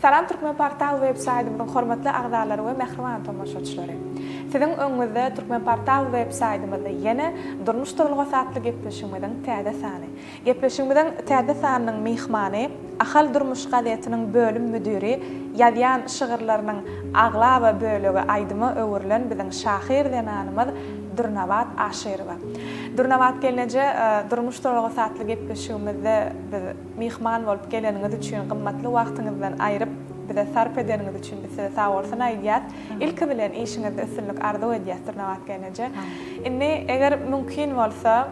Salam Türkmenportal web saýtymyzyň hormatly agzalary we mähriban tomaşaçylary! Siziň öňüňizde Türkmenportal web saýtymyzda ýene Durmuş duralgasy atly gepleşigimiziň täze sany. Gepleşigimiziň täze sanynyň myhmany Ahal durmuş gazetiniň bölüm müdiri, ýazýan şygyrlarynyň aglaba bölegi aýdyma öwrülen biziň şahyr zenanymyz Dürnabat Aşyrowa. Dürnabat gelneje Durmuş duralgasy atly gepleşigimizde biz myhman bolup geleniňiz üçin gymmatly wagtyňyzdan aýryp bize sarp edeniňiz üçin biz size sagbolsun aýdýas. Ilki bilen işiňizde üstünlik arzuw edýäs Dürnabat gelneje. Indi eger mümkin bolsa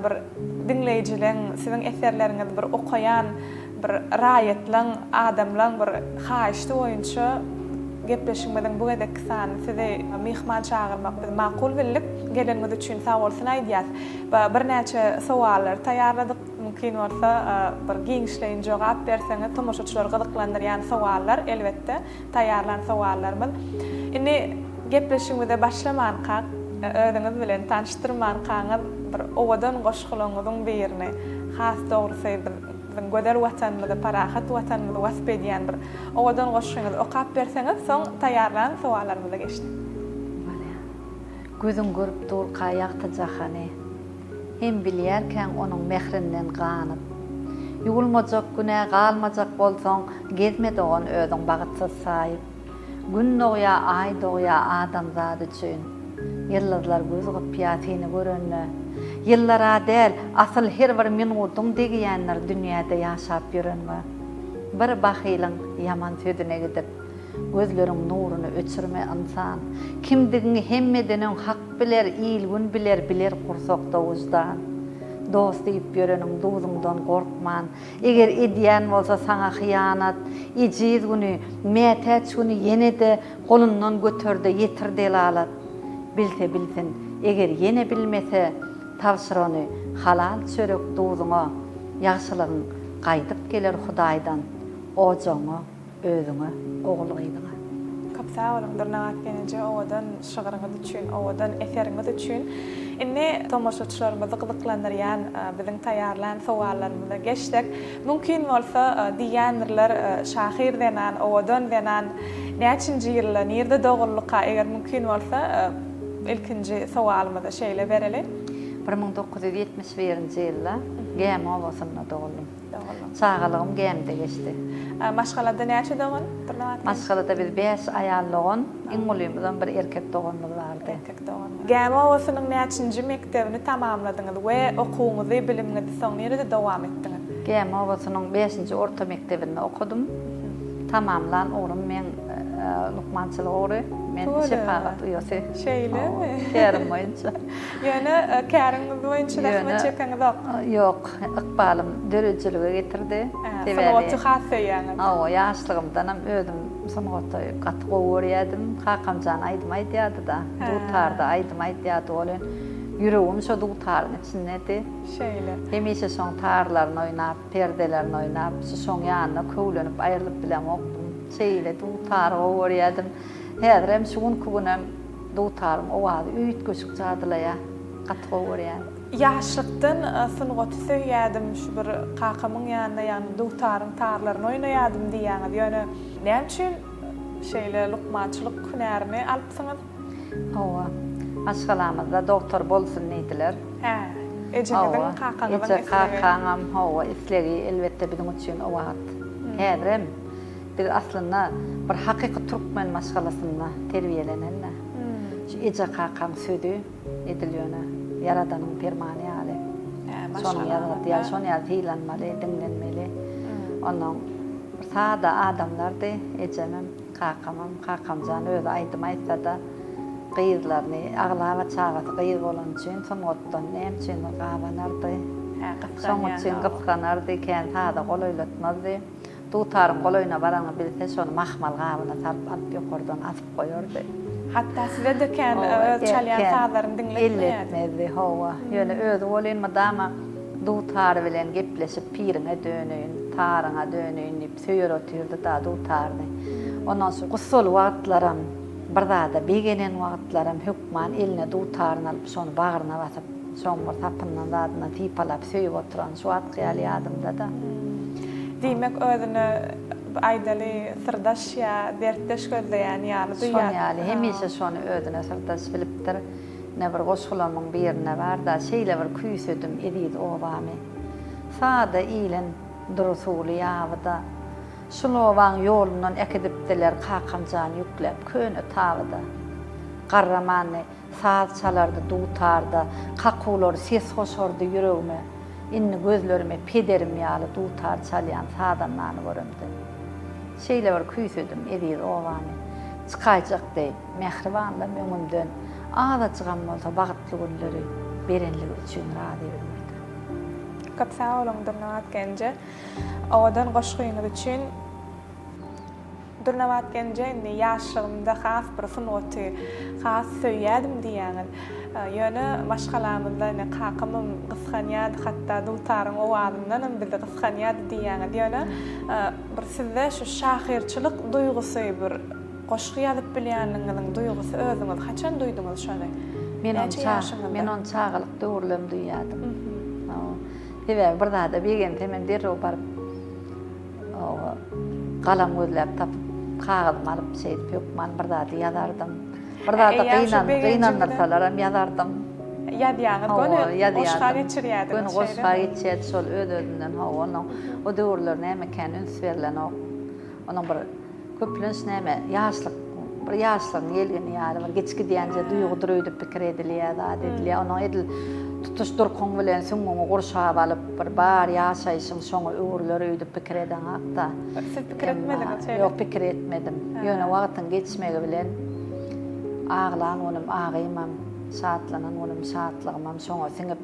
bir diňleýjileň, siziň eserleriňizi bir okaýan bir raýatlaň, adamlaň bir haýyşty boýunça gepleşigimiziň bu gezekki sanyny sizi myhman çagyrmak biz makul bildik. Geleniňiz üçin sagbolsun aýdýas. Birnäçe sowallary taýýarladyk. Mümkin bolsa bir giňişleýin jogap berseňiz, tomaşaçylary gyzyklandyrýan sowallar elbetde. Taýýarlan sowallarymyz. Indi gepleşigimize başlamankak, özüňiz bilen tanyşdyrmankaňyz bir owadan goşgularyňyzyň birini, has dogrusy biziň gözel Watanymyzy, parahat Watanymyzy wasp edýän bir owadan goşgyňyzy okap berseňiz, soň taýýarlan sowallarymyza geçsek. Bolýar. Gözüň görüp durka ýagty jahany. Hem bilýärkäň onuň mährinden ganyp. Ýuwulmajak günä galmajak bolsaň, gezme dogan özüň bagtsyz saýyp. Gün dogýa, Aý dogýa adamzat üçin. Ýyldyzlar göz gypýa seni görende. Ýyllar-a däl, asyl her bir minudyň degýändir dünýäde ýaşap ýörenňe. Bir bahylyň ýaman sözüne gidip. Gözleriň nuruny öçürme ynsan. Kimdigiňi hemmeden öň Hak biler, il-gün biler, biler gursakda wyždan. Dost diýip ýöreniň duzuňdan gorkman, eger edýän bolsa saňa hyýanat, ejiz güni, mätäç güni ýene-de golundan göter-de ýetir delalat. Bilse bilsin, eger ýene bilmese, tabşyr ony halal çörek duzuňa, ýagşylygyň gaýdyp geler Hudaýdan ojagyňa. Özüňe, ogul-gyzyňa. Köp sag boluň Dürnabat gelneje owadan şygryňyz üçin, owadan eseriňiz üçin. Indi tomaşaçylarymyzy gyzyklandyrýan biziň taýýarlan sowallarymyza geçsek. Mümkin bolsa diýýändirler şahyr zenan, owadan zenan näçinji ýylda, nirde doguldyka eger mümkin bolsa ilkinji sowalymyzy şeýle bereli. 1971-nji ýylda Gämi obasynda doguldym. Çagalygym gämide geçdi. Maşgalada näçe dogan? Maşgalada biz bäş aýal dogan, iň ulymyzam bir erkek doganymyz bardy. Erkek dogan. Gämi obasynyň näçinji mekdebini tamamladyňyz we okuwyňyzy, bilimiňizi soň nirede dowam etdiňiz? Gämi obasynyň bäşinji orta mekdebinde okadym. Tamamlan ugrym meň lukmançylyk ugry. Men şepagat uýasy. Şeýlemi? Kärim boýunça. Ýöne käriňiz boýunça zähmet çekeňizok. Ýok. Ykbalym döredijilige getirdi. Sungaty has söýýäňiz. Hawa, ýaşlygymdanam özüm sungaty gaty gowy görýärdim. Kakamjan aýdym aýdýardy-da, dutarda aýdym aýdýardy welin, ýüregim şo dutaryň içindedi. Şeýle. Hemişe şoň tarlaryny oýnap, perdelerini oýnap, şu şoň ýanynda köwlenip aýrylyp bilemokdym. Şeýle dutary gowy görýärdim. Häzirem, şu günki günem dutaryň owazy üýtgeşik jadylaýar. Gaty gowy görýän. Ýaşlykdan sungaty söýýärdim, şu bir kakamyň ýanynda ýagny dutaryň tarlaryny oýnaýardym diýýäňiz. Ýöne näme üçin şeýle lukmançylyk hünärini alypsyňyz? Hawa. Maşgalamyzda dogtor bolsun diýdiler. Hä. Ejeňiziň, kakaňyzyň islegi. Eje, kakaňam, hawa, islegi elbetde biziň üçin o wagt. Häzirem biz aslynda bir hakyky türkmen maşgalasynda terbiýelenen-de. Şu eje-kakaň sözi. Edil ýöne Ýaradanyň permany ýaly. Şonuň ýazgydy ýaly, şonuň ýaly sylanmaly, diňlenmeli. Onnoň bir sada adamlardy ejemem, kakamam. Kakamjan özi aýdym aýtsa-da, gyzlaryny, aglaba çagasy gyz bolany üçin sungatdan näme üçindir gabanardy. Şonuň üçin gysganardy, kän saza golaýlatmazdy. Dutaryň golaýyna baranyny bilse, şony mahmal gabyna salyp alyp ýokardan asyp goýardy. Hatda size-de kän öz çalýan sazlaryny diňletmeýärdi. Elletmezdi, hawa. Ýöne özi welin mydama dutary bilen gepleşip, piriňe döneýin, taryňa döneýin diýip söýer otyrdy-da dutaryny. Ondan soň gussaly wagtlaram, bir zada begenen wagtlaram hökman eline dutaryny alyp, şony bagryna basyp, Şoň bir sapyndan zadyndan sypalap söýüp oturan şu wagtky ýaly ýadymda-da. Diýmek özüne aýdaly syrdaş ýa dertdeş gözleýän ýaly duýýar. Şon ýaly, hemişe şony özüne syrdaş bilipdir. Ine bir goşgulamyň birinde bar-da, Şeýle bir küýsedim eziz obamy. Sada iliň dury suwly ýabyda. Şul obaň ýolundan äkidipdiler kakam jany ýükläp köne tabyda. Garramandy, saz çalardy dutarda, kakuwlary ses goşardy ýüregime. Indi gözlerime pederim ýaly dutar çalýan sazandany göremde. Şeýle bir küýsedim eziz obamy. Çykaýjak deý, mähribanlam öňümden, azajygam bolsa bagtly günleri berenligi üçin razy ömürden. Köp sag boluň Durnabat genje. Owadan goşgyňyz üçin. Durnabat genje indi ýaşlygymda has bir sungaty has söýýädim diýýäňiz. Ýöne maşgalamyzda ine kakamam gysganýardy hatda dutaryň owazyndanam bizi gysganýardy diýýäňiz. Ýöne bir sizde şu şahyrçylyk duýgusy bir goşgy ýazyp bilýänligiňiziň duýgusy özüňiz haçan duýduňyz şony? Näçe ýaşyňyzda? Men ony çagalyk döwürlerim duýýardym. Sebäbi bir zada begensemem derrew baryp oba galam gözläp tapyp, kagyzymy alyp şeýdip hökman bir zady ýazardym. Bir zada gynan, gynandyrsalar ýazardym. Ýazýaňyz göni goşga geçirýärdiňiz. Göni goşga geçýärdi şol öz-özünden hawa onuň o döwürler näme kän üns berlenok. Onuň bir Köplenç näme, ýaşlyk, bir ýaşlygyň ýelgini ýaly bir geçip gidýänje duýgudyr öýdüp pikir edilýär, zat edilýär. Onuň edil tutuş durkuň bilen süňňüňi gurşap alyp, bir bar ýaşaýşyň şoňa öwrüler öýdüp pikir edeňok-da. Siz pikir etmediňiz şeýle? Ýok, pikir etmedim. Ýöne wagtyň geçmegi bilen aglan günüm agymam, şatlanan günüm şatlygymam şoňa siňip,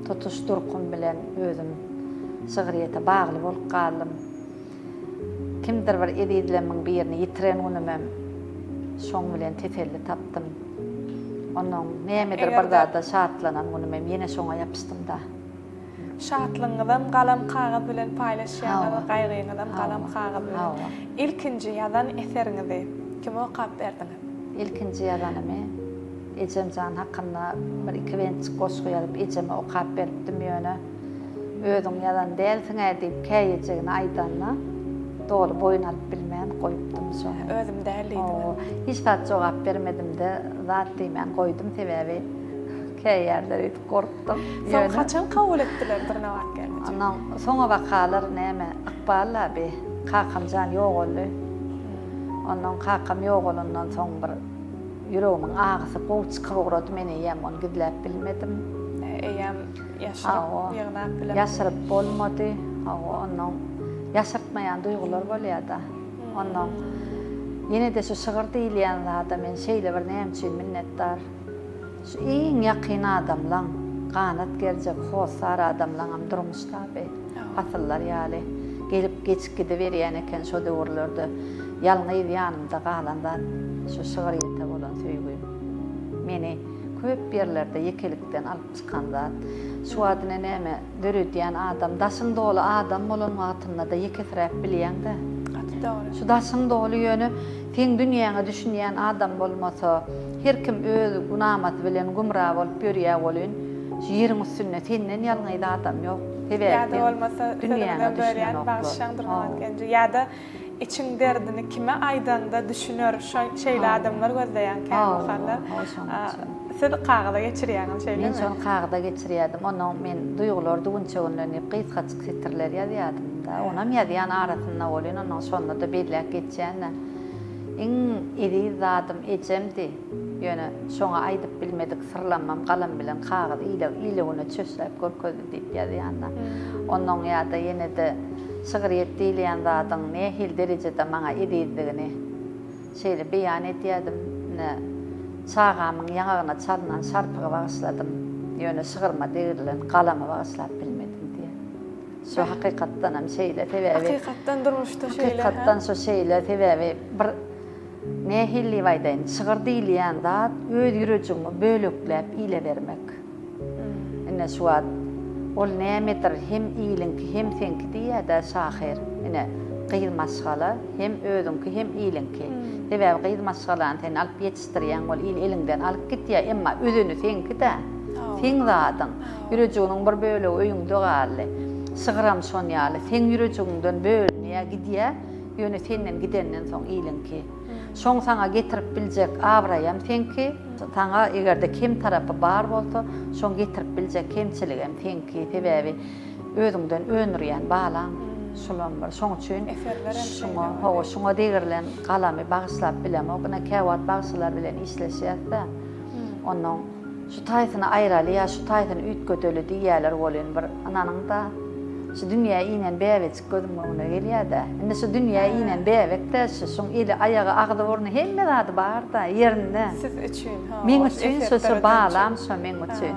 tutuş durkum bilen özüm şygryýete bagly bolup galdym. Kimdir bir ezizlemmiň birini ýitiren günümem şoň bilen teselli tapdym. Onnoň nämedir bir zada şatlanan günümem ýene şoňa ýapyşdym-da. Şatlygyňyzam galam-kagyz bilen paýlaşýaňyz, gaýgyňyzam galam-kagyz bilen. Hawa. Ilkinji ýazan eseriňizi kime okap berdiňiz? Ilkinji ýazanymy ejem jan hakynda bir iki bentjik goşgy ýazyp ejeme okap beripdim ýöne. Özüň ýazan dälsiň-ä diýip käýejegini aýdanda, doly boýun alyp bilmän goýupdym şony. Özüm däl diýdiňiz. Hawa. Hiç zat jogap bermedim-de, zat diýmän goýdum, sebäbi käýärler öýdüp gorkdum. Soň haçan kabul etdiler Dyrnabat gelneje? Onnoň soňabakalar näme, ykbal-a bi. Kakam jan ýogaldy. Onnoň kakam ýogalandan soň bir ýüregimiň agysy gowy çykyp ugrady, men eýýäm ony gizläp bilmedim. Eýýäm Ýaşyryp, ýygnap bilemok. Ýaşyryp bolmady. Hawa, onnoň ýaşyrtmaýan duýgular bolýar-da. Onnoň ýene-de şu şygyr diýilýän zada men şeýle bir näme üçin minnetdar. Şu iň ýakyn adamlaň, ganat gerjek hossar adamlaňam durmuş taby, pasyllar ýaly gelip geçip gidiberýän eken şo döwürlerde ýalňyz ýanymda galan zat şu şygryýete bolan söýgim. Meni köp ýerlerde ýekelikden alyp Çykan zat. Şu wagt ine näme, döredýän adam, daşyň doly adam bolan wagtynda-da ýekesiräp bilýäň-dä. Gaty dogry. Şu daşyň doly ýöne seň dünýäňe düşünýän adam bolmasa, her kim öz günamasy bilen gümra bolup ýörýä welin, şu ýeriň üstünde senden ýalňyz adam ýok. Sebäbi Ýa-da seň bolmasa dünýäňe sözüňden bölýän düşünenoklar. bagyşlaň Durnabat Hawa. genji. Ýa-da Içiň derdini kime aýdaňda düşüner şeýle adamlar gözleýäň kämahallar. Siz kagyza geçirýäňiz şeýlemi? Men şony kagyza geçirýärdim. Onnoň men duýgular düwünçeginden diýip gysgajyk setirler ýazýardym-da. Onam ýazýan arasynda welin onnoň şonda-da belläp geçýän-de. Iň eziz zadym ejemdi. Ýöne şoňa aýdyp bilmedik syrlammam galam bilen kagyz ile ile-güne çöşläp görkezdi diýip ýazýan-da. Onnoň ýa-da ýene-de Şygryýet diýilýän zadyň nähili derejede maňa ezizdigini şeýle beýan edýärdim, Ine, çagamyň ýaňagyna çalnan şarpygy bagyşladym, ýöne şygryma degrilen galamy bagyşlap bilmedim diýýär. Şu hakykatdanam şeýle, sebäbi. Hakykatdan durmuşda şeýle, hä? Hakykatdan şu şeýle, sebäbi bir nähili diýip aýdaýyn, şygyr diýilýän zat öz ýürejigiňi bölekläp ile bermek. Ine şu wagt ol nämedir hem iliňki hem seňki diýýä-dä şahyr. Ine gyz maşgala hem özüňki hem iliňki. Sebäbi gyz maşgalany sen alyp ýetişdirýäň ol il eliňden alyp gitýä emma özeni seňki-dä. Seň zadyň. Ýürejiginiň bir bölegi öýüňde galdy. Şygyram şon ýaly seň ýürejigiňden bölünýä gidýä. Ýöne senden gidenden soň iliňki. Şoň saňa getirip biljek abraýam seňki. Saňa eger-de kem tarapy bar bolsa, şoň getirip biljek kemçiligem seňki. Sebäbi özüňden öndürýän balaň şulam bir. Şoň üçin şuňa, hawa, şuňa degirilen galamy bagyşlap bilemok. Ine, käwagt bagşylar bilen işleşýäs-de. Onnoň şu taýsyny aýraly ýa şu taýsyny üýtgedeli diýýäler welin bir ynanyň-da, şu dünýä inen bäbejik gözümiň öňüne gelýä-dä. Indi şu dünýä inen bäbek-dä şu, şuň eli, aýagy, agzy-burny hemme zady bar-da, ýerinde. Siz üçin, ha. Meň üçin şu, şu balam şo meň üçin.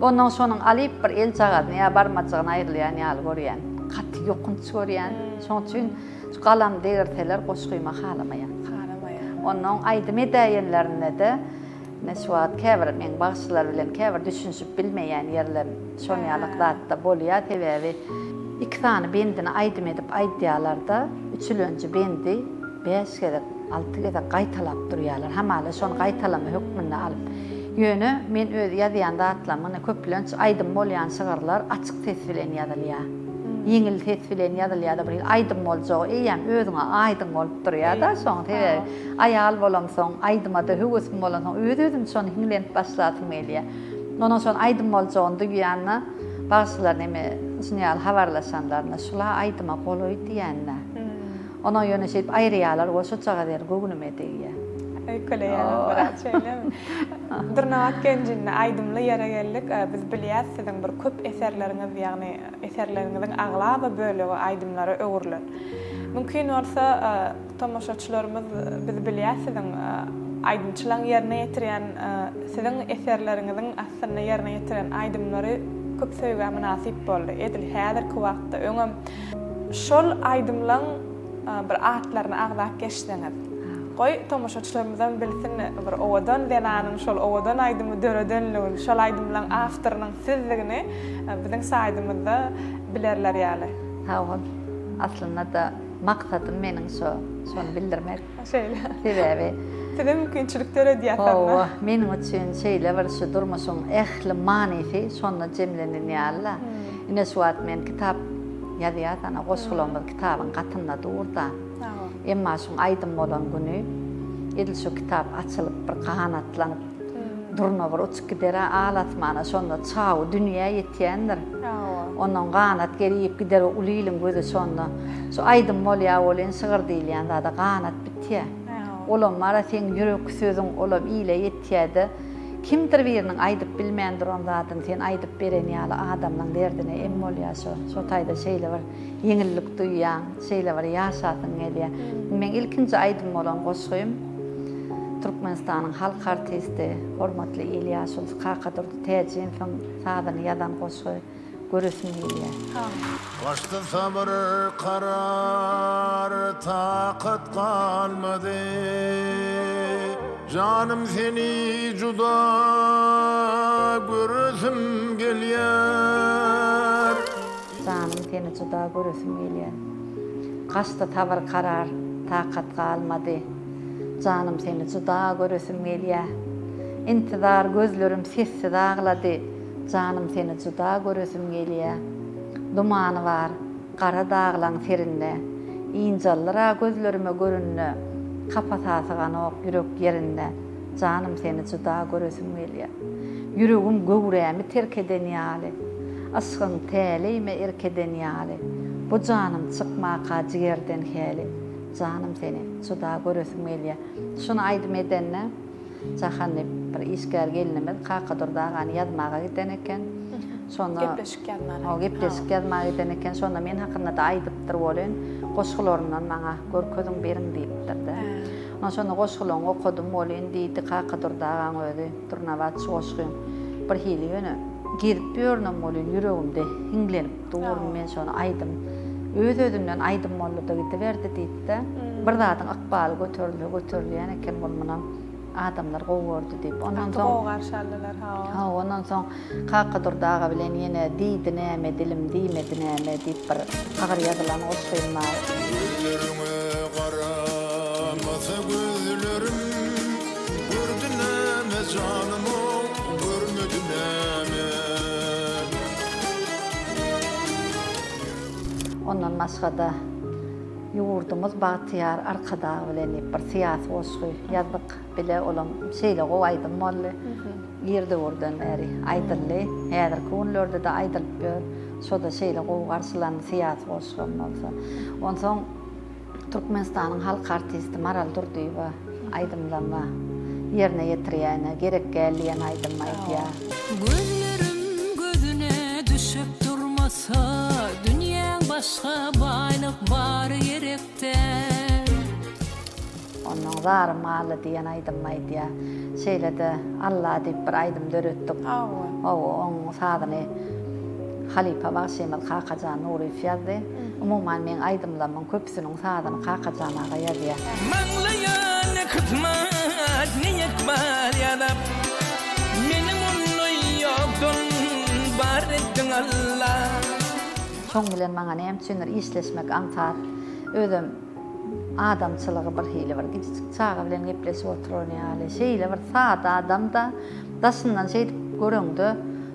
Onnoň şonuň alyp bir eljagazyny ýa barmajygyny aýrylýan ýaly görýän. Gaty ýokunç görýän. Şoň üçin şu galam degirseler goşgyma halamaýan. Halamaýan. Onnoň aýdym edäýenlerinde-de Ine şu wagt käbir meň bagşylar bilen käbir düşünişip bilmeýän ýerlerim şon ýalyk zatda bolýar sebäbi iki sany bendini aýdym edip aýdýalarda üçülenji bendi bäş gezek alty gezek gaýtalap durýarlar hamala şony gaýtalama hökmünde alyp ýöne men öz ýazýan zatlarym ine köplenç aýdym bolýan şygyrlar açyk ses bilen ýazylýar ýeňil ses bilen ýazylýarda bir aýdym boljagy eýýäm özüňe aýdyň bolup durýarda şoň sebäbi Aýal bolamsoň, aýdyma-da höwesim bolansoň, öz-özüm şony hiňlenip başlasym gelýär. Ondan şony aýdym boljagyny duýanda, bagşylar neme, şuny ýaly habarlaşanlarynda, şul-a aýdyma golaý diýende. Ondan ýöne şeýdip aýyrýarlar, we şojagaz ýeri göwnüme degýär. Öýkeleýärler biraz, şeýlemi? Dürnabat Genjinde aýdymly ýere geldik. Biz bilýäs siziň bir köp eserleriňiz, ýagny eserleriňiziň aglaba bölegi aýdymlara öwrülen. Mümkin bolsa, Tomaşaçylarymyz biz bilýäs siziň aýdymçylaň ýerine ýetirýän siziň eserleriňiziň astynda ýerine ýetiren aýdymlary köp söýgä mynasyp boldy edil häzirki wagtda öňem şol aýdymlaň bir atlaryny agzap geçseňiz goý tomaşaçylarymyzam bilsin bir owadan zenanyň şol owadan aýdymy döredenligini şol aýdymlaň awtorynyň sizdigini biziň saýdymyzda bilerler ýaly. Sag bol. Aslynda-da Maksadym meniň şo, şony bildirmek. Şeýle. Sebäbi. Size mümkinçilik döredýär sahna. Hawa, meniň üçin şeýle bir şu durmuşyň ähli manysy şonda jemlenen ýaly-la. Ine şu wagt men kitap ýazýas, ana goşgularymyz kitabyň gatynda dur-da. Emma şuň aýdym bolan güni edil şu kitap açylyp bir ganatlanyp, Durna bir uçup gider-ä al asmana, şonda çawy dünýä ýetýändir. Ondan ganat gerip gider uly iliň gözi şonda. Şu aýdym bolýa welin şygyr diýilýän zada ganat bitýä. Olam bar-a seň ýürek sözüň olam ile ýetýä-de. Kimdir biriniň aýdyp bilmän duran zadyny sen aýdyp beren ýaly adamlaň derdine em bolýa şo. Şo taýda şeýle bir ýeňillik duýýaň, şeýle bir ýaşasyň gelýä. Meň ilkinji aýdym bolan goşgym Türkmenistanyň halk artisti, hormatly il ýaşulusy Kakadurdy Täjinowyň sazyny ýazan goşgy Göresim gelýär. Gaçdy sabyr karar takat galmady Janym seni juda göresim gelýär. Janym seni juda göresim gelýär. Gaçdy sabyr karar, takat galmady. Janym seni juda göresim gelýär. Intizar gözlerim sessiz aglady. Janym seni juda göresim gelýär. Dumany bar, gara daglaň serinde. Ynjaldyr-a gözlerime göründe. Kapasa syganok ýürek ýerinde. Janym seni juda göresim gelýär. Ýüregim göwrämi terk eden ýaly, Yşgyň täleýime erk eden ýaly, Bu janym çykmaka jigerden häli, Janym seni juda göresim gelýär. Şuny aýdym edende Jahan diýip bir işgär gelnimiz Kakadurdy agany ýazmaga giden eken. Şonda Gepleşik ýazmaga. Hawa, gepleşik ýazmaga giden eken. Şonda men hakynda-da aýdypdyr welin, goşgularyndan maňa görkeziň beriň diýipdir-de. Ondan şonda goşgularyňy okadym welin, diýdi, Kakadurdy agaň özi, Durnabat şu goşgyň bir hili ýöne gezip ýörünem welin ýüregimde hiňlenip dur, men şony aýdym, öz-özünden aýdym boldy-da gidiberdi diýdi-de, bir zadyň ykbaly göterilse göterilýän eken, bul munam adamlar gowy gördi diýip. Ondan soň. Gaty gowy garşy aldylar, hawa. Hawa, ondan soň Kakadurdy aga bilen ýene Diýdi näme dilim, diýmedi näme diýip bir agyr ýazylan goşgym bar. Gözleriňe garamasa gözlerim, Gördi näme janym-ow, görmedi näme. Ondan başga-da. Ýurdumyz bagtyýar Arkadag bilen diýip bir syýasy goşgy ýazdyk bile olam şeýle gowy aýdym boldy. Ir döwürden bäri aýdyldy. Häzirki günlerde-de aýdylyp ýör. Şo-da şeýle gowy garşylandy syýasy goşgam bolsa. Onsoň Türkmenistanyň halk artisti Maral Durdyýewa aýdymlama ýerine ýetirýär ine Gerek gel diýen aýdymy aýdýar. Gözlerim gözüne düşüp durmasa dünýäň başga baýlyk bary gerek däl. Onnoň Zarym galdy diýen aýdymy aýdýar. Şeýle-de Alla diýip bir aýdym döretdik. Hawa. Hawa, oň sazyny halypa bagşymyz Kakajan Nuryýew ýazdy. Umuman, meň aýdymlarymyň köpüsiniň sazyny Kakajan aga ýazýar. Maňlaýa ne kysmat, ne ykbal ýazap, Meni munday ýokdan bar etdiň Alla. Şoň bilen maňa näme üçindir işleşmek aňsat. Özem adamçylygy bir hili bir kiçijik çaga bilen gepleşip oturan ýaly, şeýle bir sada adam-da, daşyndan şeýdip göreňde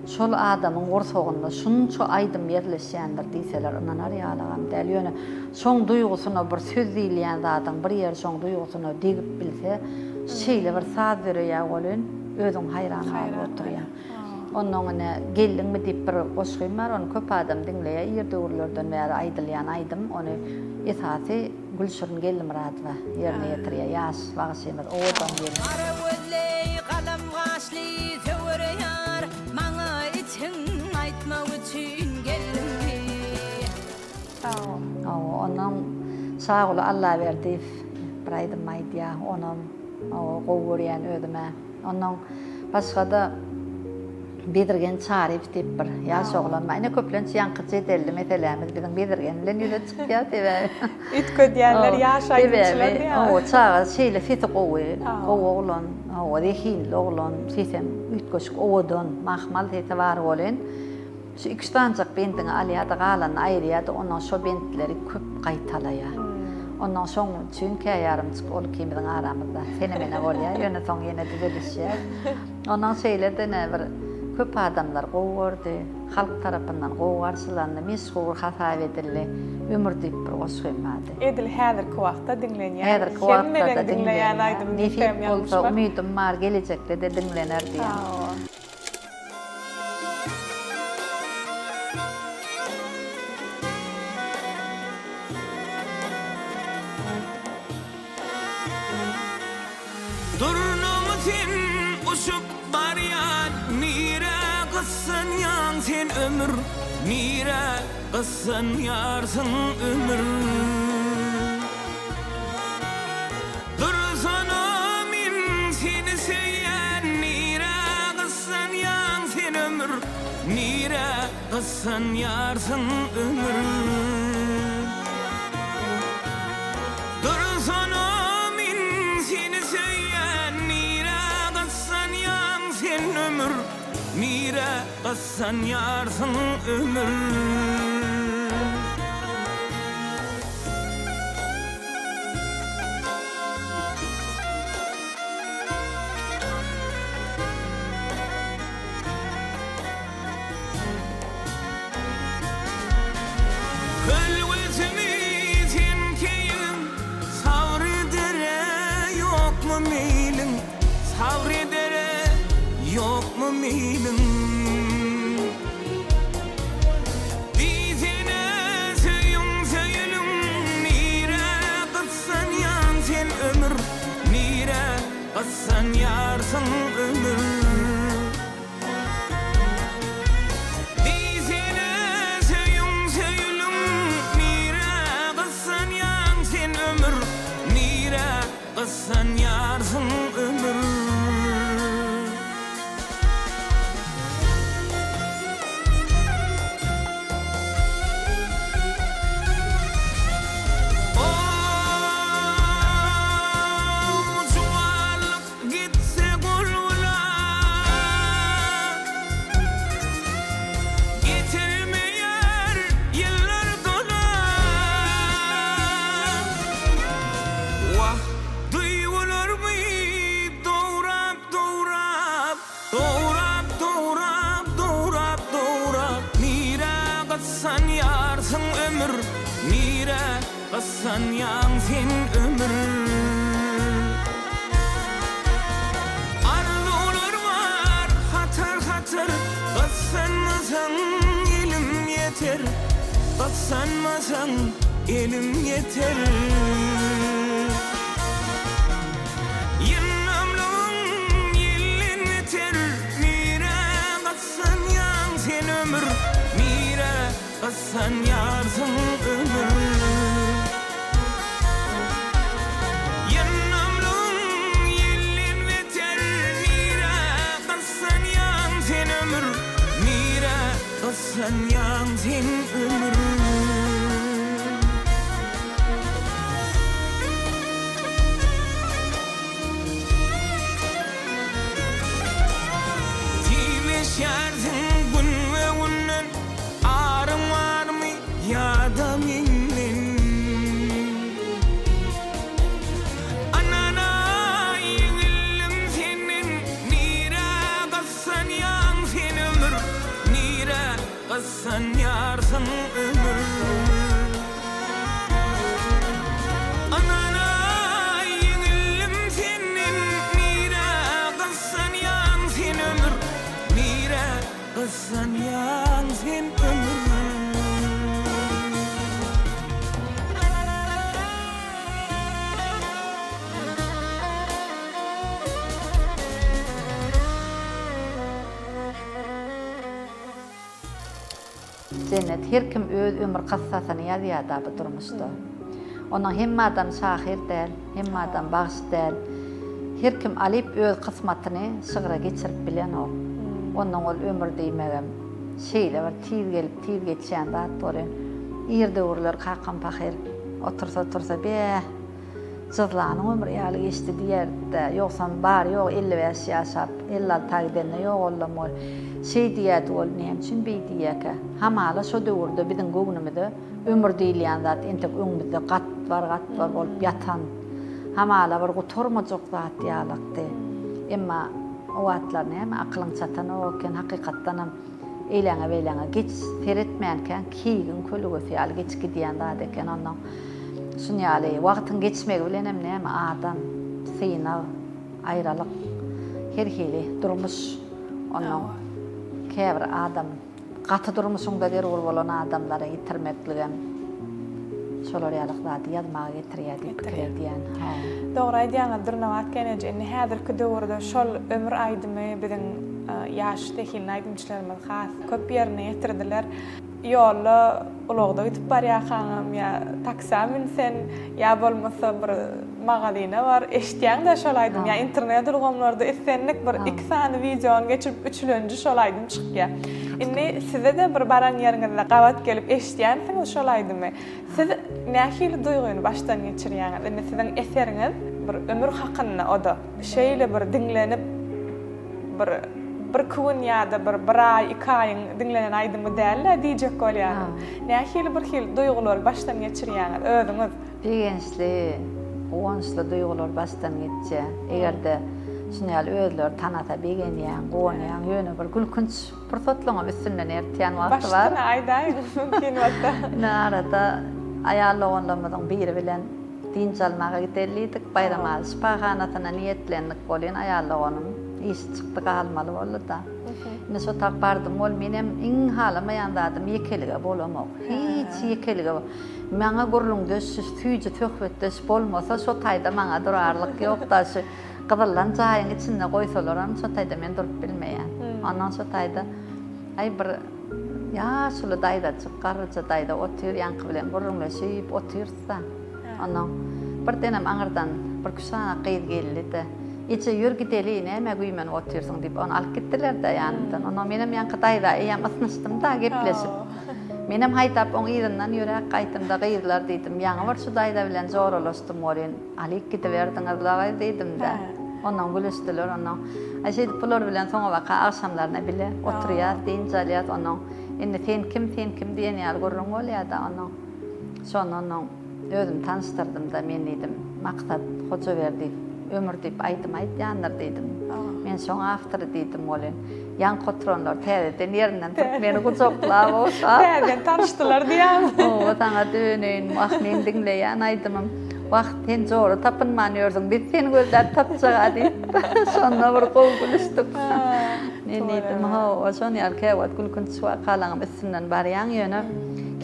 şol adamyň gursagynda şunça aýdym ýerleşýändir diýseler ynanar ýalygam däl. Ýöne şoň duýgusyna bir söz diýilýän zadyň bir ýeri şoň duýgusyna degip bilse, şeýle bir saz döreýär welin, özüň haýran galyp oturýaň. Onnoň ine Geldiňmi diýip bir goşgym bar, ony köp adam diňleýär, ir döwürlerden bäri aýdylýan aýdym, ony esasy Gülşirin Geldimyradowa ýerine ýetirýär, ýaş bagşymyz, owadan gelin. Gara gözli, galam gaşly söwere ýar, Maňa içiň aýtmak üçin geldiňmi? Sag bol. Hawa, onnoň Şaguly Allaberdiýew bir aýdym aýdýar, onam hawa gowy görýän özüm-ä. Ondan başga-da Bezirgen Çaryýew diýip bir ýaş oglan bar. Ine, köplenç ýaňky jedelli meselämiz biziň Bezirgen bilen ýüze çykýar, sebäbi Üýtgedýänler ýaş aýdymçylar diýýär. Hawa, çaga şeýle sesi gowy, gowy oglan, hawa, zehinli oglan, sesem üýtgeşik owadan, mahmal sesi bar welin, Şu iki sanjak bendiňi alýar-da, galanyny aýyrýar-da, ondan şo bentleri köp gaýtalaýar. Ondan şoň üçin käýarymjyk ol ikimiziň aramyzda sene-mene bolýar, ýöne soň ýene düzelişýär. Ondan şeýle-de ine bir köp adamlar gowy gördi, halk tarapyndan gowy garşylandy, meşhur hasap edildi. Ömür diýip bir goşgym bardy. Edil häzirki wagtda diňlenýän, Häzirki wagtda-da hemmeleň diňleýän diňlenýär. aýdym diýsem Nesip bolsa, ýalňyşmaryn. umydym bar, gelejekde-de diňlener diýen. Hawa. Durnam sen uçup barýan nirä gyssanýaň sen ömür nirä gyssanýarsyň ömür. Dursana men seni söýýän nirä gyssanýaň sen ömür nirä gyssanýarsyň ömür. Dursana men seni söýýän nirä gyssanýaň sen ömür nirä gyssanýarsyň ömür. Hölwesimi sen keýigiň, Sabr edere ýokmy meýliň, Sabr edere ýokmy meýliň? Diýsene söýüň söýüliň nirä gyssanýaň sen ömür nirä gyssanýarsyň ömür. Diýsene söýüň söýüliň nirä gyssanýaň sen ömür nirä gyssanýarsyň ömür. O juwanlyk gitse gul-gula, Getirmeýär ýyllar dolap. Wah, duýgularmy dograp-dograp, Dograp, dograp, dograp, dograp, Nirä gyssanýarsyň ömür, nirä? Gyssanýaň sen ömür? Arzuwlar bar hatar-hatar, Gyssanmasaň elim ýeter, Gyssanmasaň elim ýeter. Ýyndamlygyň ýelden beter, Nirä gyssanýaň sen ömür, Nirä gyssanýarsyň ömür. Ýyndamlygyň ýelden beter, Nirä gyssanýaň sen ömür, Nirä gyssanýaň sen ömür. Tizleşýärsiň günbe-günden, Aryň barmy ýa-da menden? Anana ýeňildim senden, Nirä gyssanýaň sen ömür, Nirä gyssanýarsyň ömür? Ynana ýeňildim senden Nirä gyssanýaň sen ömür Nirä gyssanýaň sen ömür. Jennet, her kim öz ömür kyssasyny ýazýar-da bu durmuşda. Onnoň hemme adam şahyr däl, hemme adam bagşy däl. Her kim alyp öz kysmatyny şygra geçirip bilenok. Onnoň ol ömür diýmegem şeýle bir tiz gelip, tiz geçýän zat welin, ir döwürler kakam pahyr otursa-otursa, Bäh, Jyzlanyň ömri ýaly geçdi diýerdi-dä. Ýogsam bary-ýogy 55 ýaşap, 56-a gidende ýogallam ol. Şeý diýerdi ol, näme üçin beý diýýärkä? Hamala şo döwürde biziň göwnümize ömür diýilýän zat entek öňümizde gatbar-gatbar bolup ýatan, hamala bir gutarmajak zat ýalakdy. Emma o wagtlar näme, akylyň çatanok eken, hakykatdanam Eýläňe-beýläňe geç seretmänkäň keýigiň kölegesi ýaly geçip gidýän zat eken onnoň. Şun ýaly wagtyň geçmegi bilenem näme adam, synag, aýralyk, her hili durmuş onnoň käbir adam gaty durmuşyňda zerur bolan adamlary ýitirmekligem şolar ýaly zady ýazmaga getirýär diýip pikir edýän. Dogry aýdýaňyz Dürnabat gelneje indi häzirki döwürde şol ömür aýdymy biziň Ýaş zehinli aýdymçylarymyz has köp ýerine ýetirdiler. Ýolda ulagda gidip barýarkaňam ýa taksä münsen, ýa bolmasa bir magazyna bar, eşitýäň-dä şol aýdymy ýa internet ulgamlarda islendik bir iki sany wideony geçirip üçülenji şol aýdym çykýar. Indi size-de bir baran ýeriňizde gabat gelip eşidýänsiňiz şol aýdymy. Siz nähili duýgyny başdan geçirýäňiz? Indi siziň eseriňiz bir ömür hakynda o-da. Şeýle bir diňlenip bir birki gün ýa-da bir bir aý, iki aýyň diňlenen aýdymy däl-dä diýjek bolýaryn. Nähili bir hili duýgulary başdan geçirýäňiz özüňiz? Begençli, guwançly duýgular başdan geçýär. Eger-de şuny ýaly özleri tanasa begenýäň, guwanýaň. Ýöne bir gülkünç pursatlaryňam üstünden ertýän wagty bar. Başdan aýdaýyň mümkin bolsa. Ine arada aýal doganlarymyzyň biri bilen Dynç almaga gideli diýdik. Baýramaly şypahanasyna niýetlendik welin, aýal doganym işi çykdy, galmaly boldy-da. Indi şo tak bardym weli, menem iň halamaýan zadym ýekelige bolamok. Hiç ýekelige Maňa gürrüňdeş, süýji söhbetdeş bolmasa, şo taýda maňa durarlyk ýok-da. Şu gyzyllan jaýyň içinde goýsalaram, şo taýda men durup bilmeýän. Ondan şo taýda, aý bir Ýaşuly daýzajyk, garryja daýza otyr, ýaňky bilen gürrüňleşip otyrys-da. Onnoň birdenem aňyrdan birküç sany gyz geldi-de, Eje, ýör gideli, nämä güýmenip otyrsyň diýip, ony alyp gitdiler-de ýanymdan. Onnoň menem ýaňky daýza eýýäm ysnyşdym-da gepleşip. Menem haýdap oň yzyndan ýöräp gaýtdym-da, Gyzlar diýdim, ýaňy bir şu daýza bilen joralaşdym welin, Alyp gidiberdiňiz-laý diýdim-de. Onnoň gülüşdiler onnoň. Aý şeýdip bular bilen soňabaka agşamlaryna bile oturýas, dynç alýas onnoň. Indi sen kim, sen kim diýen ýaly gürrüň bolýar-da onnoň. Şonda onnoň özümi tanyşdyrdym-da, men diýdim, Maksat Hojaberdiýew Ömür diýip aýdym aýdýandyr diýdim. Men şoň awtory diýdim welin. Ýaňky oturanlar täzeden ýerinden turup meni gujaklap ogşap. Täzeden tanyşdylar diýýäňmi? Hawa, saňa döneýin, wah, meň diňleýän aýdymym. Wah, sen jora tapynman ýörsüň, biz seni gözläp tapjag-a diýip, şonda bir gowy gülüşdik. Men diýdim, hawa, şon ýaly käwagt gülkünç wakalaryňam üstünden barýaň, ýöne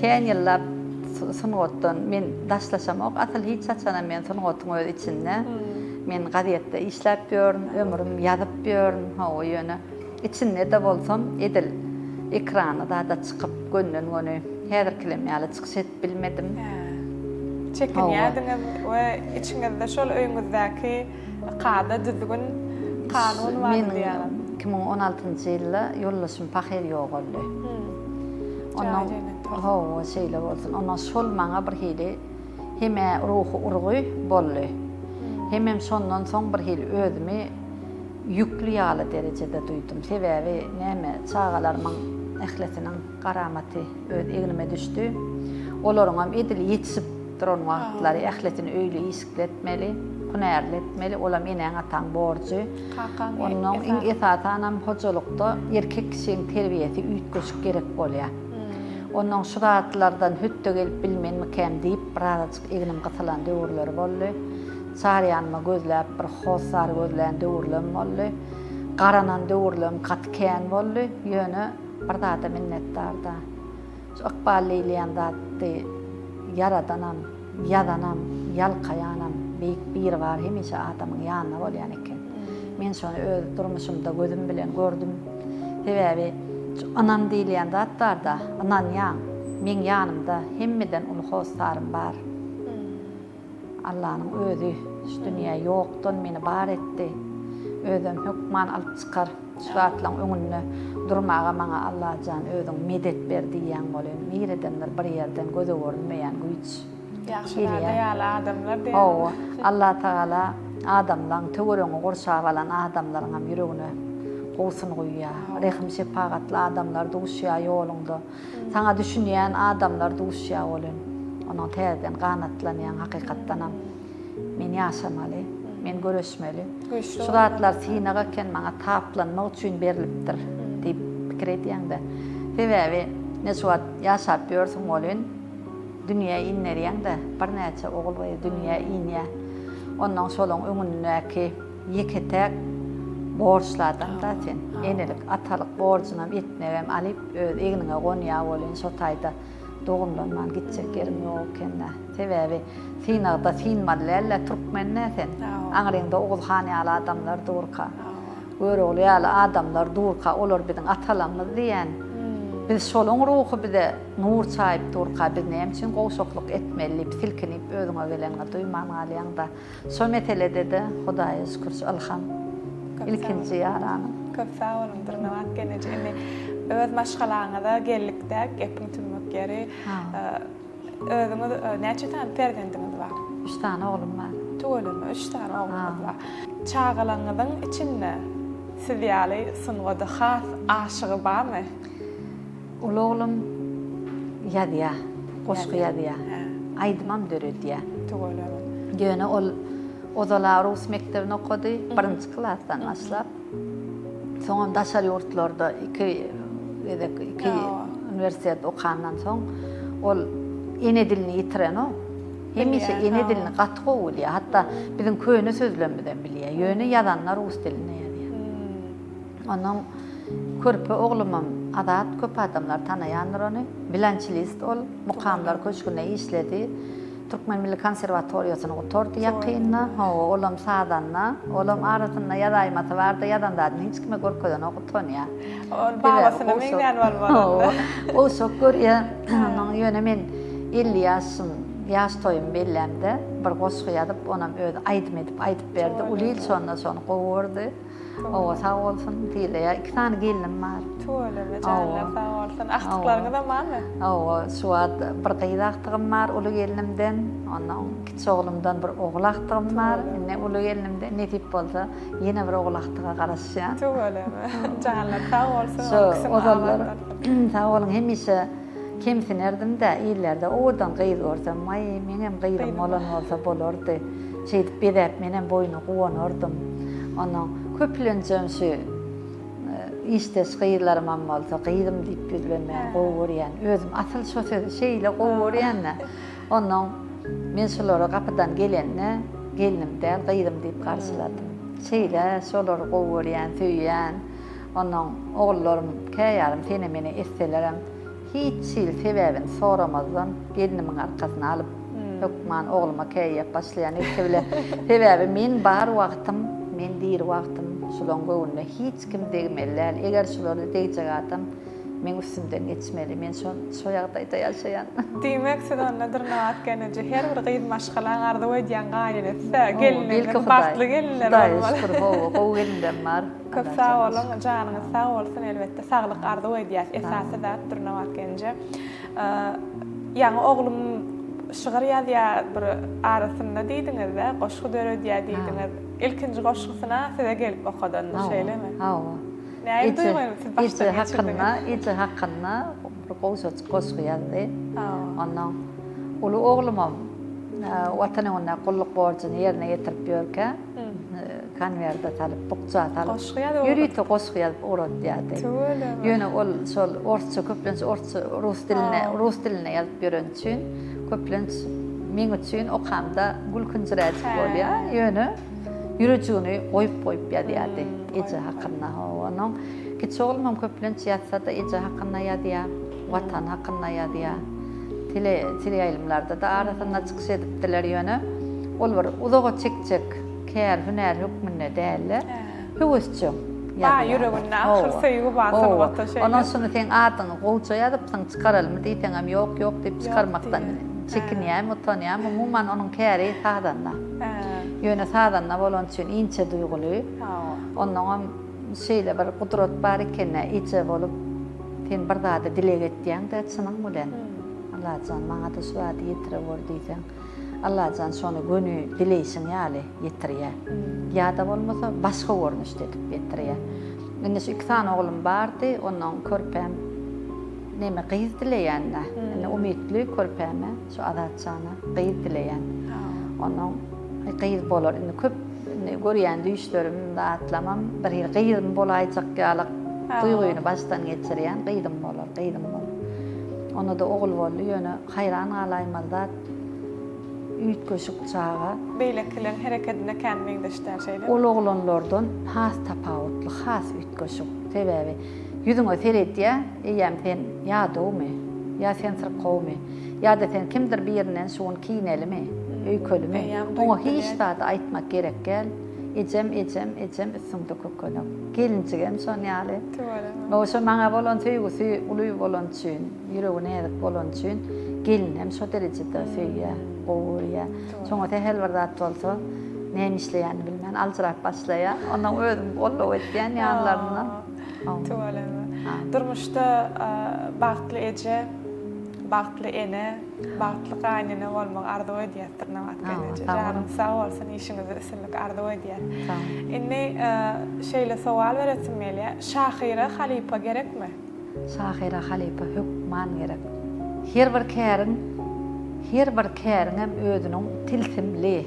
kän ýyllap sungatdan men daşlaşamok, asyl hiç haçanam men sungatyň öz içinde. Men gazetde işläp ýörün, ömrüm ýazyp ýörün, hawa, ýöne içinde-de bolsam, edil ekrana zada çykyp, gönden-göni häzirkilem ýaly çykyş edip bilmedim. Çekinýärdiňiz we içiňizde şol öýüňizdäki kada, düzgün, kanun bardy diýýäňiz. Meniň 2016-njy ýylda ýoldaşym pahyr ýogaldy. Ondan, hawa, şeýle bolsun. Ondan şol maňa bir hili Hem-ä ruhy urgy boldy, hemem şondan soň bir hili özümi ýükli ýaly derejede duýdum. Sebäbi näme, çagalarymyň ählisiniň garamaty öz egnime düşdi. Olaryňam edil ýetişip duran wagtlary ählisini öýli-işikli etmeli, hünärli etmeli, olam enäň-ataň borjy. Onnoň iň esasanam hojalykda erkek kişiň terbiýesi üýtgeşik gerek bolýar. Onnoň şu zatlardan hötde gelip bilmenmikäm diýip, birazajyk egnim gysylan döwürleri boldy. Çar ýanyma gözläp, bir hossar gözlän döwürlem boldy. Garanan döwürlem gaty kän boldy. Ýöne bir zada minnetdar-da. Şu ykbal diýilýän zatdy ýaradanam, Ýazanam, ýalkaýanam Beýik Biribar hemişe adamyň ýanynda bolýan eken. Men şony öz durmuşymda gözüm bilen gördüm. Sebäbi şu ynam diýilýän zat bar-da, ynanýaň, meň ýanymda hemmeden uly hossarym bar. Allanyň özi şu dünýä ýokdan meni bar etdi. Özem hökman alyp çykar. Şu zatlaň öňünde durmaga maňa Allajan özüň medet ber diýýäň welin, niredendir bir ýerden göze görünmeýän güýç Ýagşyzada ýaly adamlar diýýäň. Hawa, Allatagala adamlaň, töweregiňi gurşap alan adamlaryňam ýüregine gowusyny guýýar. Rehim-şepagatly adamlar duşýar ýoluňda. Saňa düşünýän adamlar duşýar welin, ondan täzeden ganatlanýaň hakykatdanam. Men ýaşamaly, men göreşmeli. Şu zatlar synag eken, maňa taplanmak üçin berlipdir diýip pikir edýäň-de. Sebäbi ine şu wagt ýaşap ýörsüň welin, dünýä inderýäň-de, birnäçe ogul-gyz dünýä inýär. Onnoň şolaň öňündäki ýeke-täk borçly adam-da sen. Enelik, atalyk borjunam etmegem alyp öz egniňe gonýar welin şo taýda Dogumlanman gitjek ýeriň ýok eken-dä. Sebäbi synagda synmaly däl-dä, türkmen-dä sen. Aňryňda Oguz han ýaly adamlar durka, Görogly ýaly adamlar durka, olar biziň atalarymyz diýýän. Biz şolaň ruhy bize nur çaýyp durka, biz näme üçin gowşaklyk etmeli diýip silkinip özüňe geleniňi duýman galýaň-da. Şo meselede-de Hudaýa şükür şu Ylham ilkinji ýaranym. Köp sag boluň Dürnabat gelneje. Indi öz maşgalaňyza geldik-dä, gepiň tümmek ýeri. Özüňiz näçe sany perzendiňiz bar? Üç sany oglum bar. Tüweleme, üç sany ogluňyz bar. Çagalaryňyzyň içinde siz ýaly sungada has aşygy barmy? Uly oglum ýazýar, goşgy ýazýar, aýdymam döredýär. Tüweleme. Ýöne ol ozal-a rus mekdebini okady, birinji klasdan başlap. Soňam daşary ýurtlarda iki gezek iki uniwersitet okandan soň ol ene dilini ýitirenok. Hemişe ene dilini gaty gowy bilýär. Hatda biziň köne sözlemizem bilýär. Ýöne ýazanda rus dilinde ýazýar. Onuň körpe oglumam Azat, köp adamlar tanaýandyr ony. Wiolonçelist ol, Mukamlar köşgünde işledi. Türkmen milli konserwatoriýasyny gutardy ýakynda. Hawa, olam sazanda. Olam arasynda ýazaýmasy bardy, ýazan zadyny hiç kime görkezenok, utanýar. Ol babasyna meňzän bolmaly onda. Gowşak görýär. Onuň ýöne men 50 ýaşym, ýaş toýumy bellämde bir goşgy ýazyp, onam özi aýdym edip aýdyp berdi. Uly il şonda şony gowy gördi. Owa sag bolsun diýilýär. Iki sany gelnim bar. Tüweleme janlar sag bolsun. Agtyklaryňyzam barmy? Owa, şu wagt bir gyz agtygym bar uly gelnimden. Ondan kiçi oglumdan bir ogul agtygym bar. Indi uly gelnimden nesip bolsa ýene bir ogul agtyga garaşýan. Tüweleme. Janlar sag bolsun. Şu ozallar sag boluň hemişe Kemsinerdim-dä, illerde owadan gyz görsem, waý, meňem gyzym bolan bolsa bolardy. Şeýdip bezäp menem boýuna guwanardym. Onnoň köplenjem şu e, Işdeş gyzlarymam bolsa gyzym diýip ýüzlenmäni gowy görýän. Özüm asyl şo sözi şeýle gowy görýän-de. Onnoň men şulara gapydan gelende gelnim däl, gyzym diýip garşyladym. Şeýle şolary gowy görýän, söýýän. Onnoň ogullarym käýarym sene-mene etselerem hiç hili sebäbini soramazdan gelnimiň arkasyna alyp hökman ogluma käýýäp başlaýan ilki bile. Sebäbi men bar wagtym, men diri wagtym şulaň göwnüne hiç kim degmeli däl. Eger şulara degjek adam meň üstümden geçmeli. Men şo şo ýagdaýda ýaşaýan. Diýmek siz onda Dürnabat gelneje her bir gyz maşgalaň arzuw edýän gaýynenesi-dä, gelinleriňiz bagtly gelinler bolmaly. Hudaýa şükür hawa gowy gelinlerim bar. Köp sag boluň, janyňyz sag bolsun elbetde saglyk arzuw edýäs esasy zat Dürnabat gelneje. Ýaňy oglum şygyr ýazýar bir arasynda diýdiňiz-dä, goşgy döredýär diýdiňiz. Ilkinji goşgusyna size gelip okadandyr, şeýlemi? Hawa. Nähili duýgyny siz başdan geçirdiňiz? Eje hakynda bir gowşajyk goşgy ýazdy. Ondan uly oglumam Watan öňündäki gulluk borjuny ýerine ýetirip ýörkä, konwerde salyp, bukja salyp, ýörite goşgy ýazyp ugratýardy. Ýöne ol şol orsça, köplenç orsça, rus dilinde, rus dilinde ýazyp ýöreni üçin, köplenç meň üçin okamda gülkünjiräjik bolýar. Ýöne ýürejigini goýup-goýup ýazýardy eje hakynda. Hawa, onuň kiçi oglumam köplenç ýazsa-da eje hakynda ýazýar, Watan hakynda ýazýar. Tele, teleýaýlymlarda-da arasynda çykyş edipdiler, ýöne ol bir uzaga çekjek kär, hünär hökmünde däl-de, höwesjeň Bar ýazýarlar. ýüreginde ahyr Hawa, söýgi bar hawa. sungata şeýle. Ondan şuny seň adyňy gowja ýazypsyň, çykaralymy diýseňem, ýok, ýok diýip Ýok çykarmakdan diýýär. Hä. çekinýärmi, utanýarmy, umuman onuň käri sazanda. Hä. Ýöne sazanda bolany üçin inçe duýguly. Hawa. Onnoňam şeýle bir gudrat bar eken-dä, eje bolup sen bir zady dileg etýäň-dä çynyň bilen. Allajan, maňa-da şu zady ýetirewor diýseň, Allajan şony göni dileýşiň ýaly ýetirýär. Ýa-da bolmasa başga görnüşde edip ýetirýär. Indi şu iki sany oglum bardy, onnoň körpäm neme gyz dileýän-dä. Indi umytly körpäme, şu Azatjana gyz dileýän. Onnoň gyz bolar. Indi köp indi görýän düýşlerim, zatlamam bir hili gyzym bolaýjak ýaly duýgyny başdan geçirýän. Gyzym bolar, gyzym bolar. Onda-da ogul boldy, ýöne haýran galaýmaly zat üýtgeşik çaga. Beýlekileň herekedine kän meňzeş däl, şeýlemi? Ol oglanlardan has tapawutly, has üýtgeşik. Sebäbi ýüzüňe seredýär, eýýäm sen ýadawmy, ýa sen syrkawmy, ýa-da sen kimdir birinden şu gün kinelimi, öýkelimi, oňa hiç zady aýtmak gerek däl. Ejem, ejem, ejem üstüňde kökenek. Gelinjigem şon ýaly. Tüweleme. Oşo maňa bolan söýgüsi uly bolany üçin, ýüregi näzik bolany üçin gelinem şo derejede söýýär, gowy görýär. Şoňa sähel bir zat bolsa, näme işleýänini bilmän aljyrap başlaýar. Onnoň özüm goldaw etýän ýanlarynda. Tüweleme. Durmuşda bagtly eje, bagtly ene, Bagtly gaýynene bolmagy arzuw edýäs Dyrnabat gelneje. Janyň sag bolsun, işiňizde üstünlik arzuw edýäs. Indi şeýle sowal beresim gelýär. Şahyra halypa gerekmi? Şahyra halypa hökman gerek. Her bir käriň, her bir käriňem özüniň tilsimli,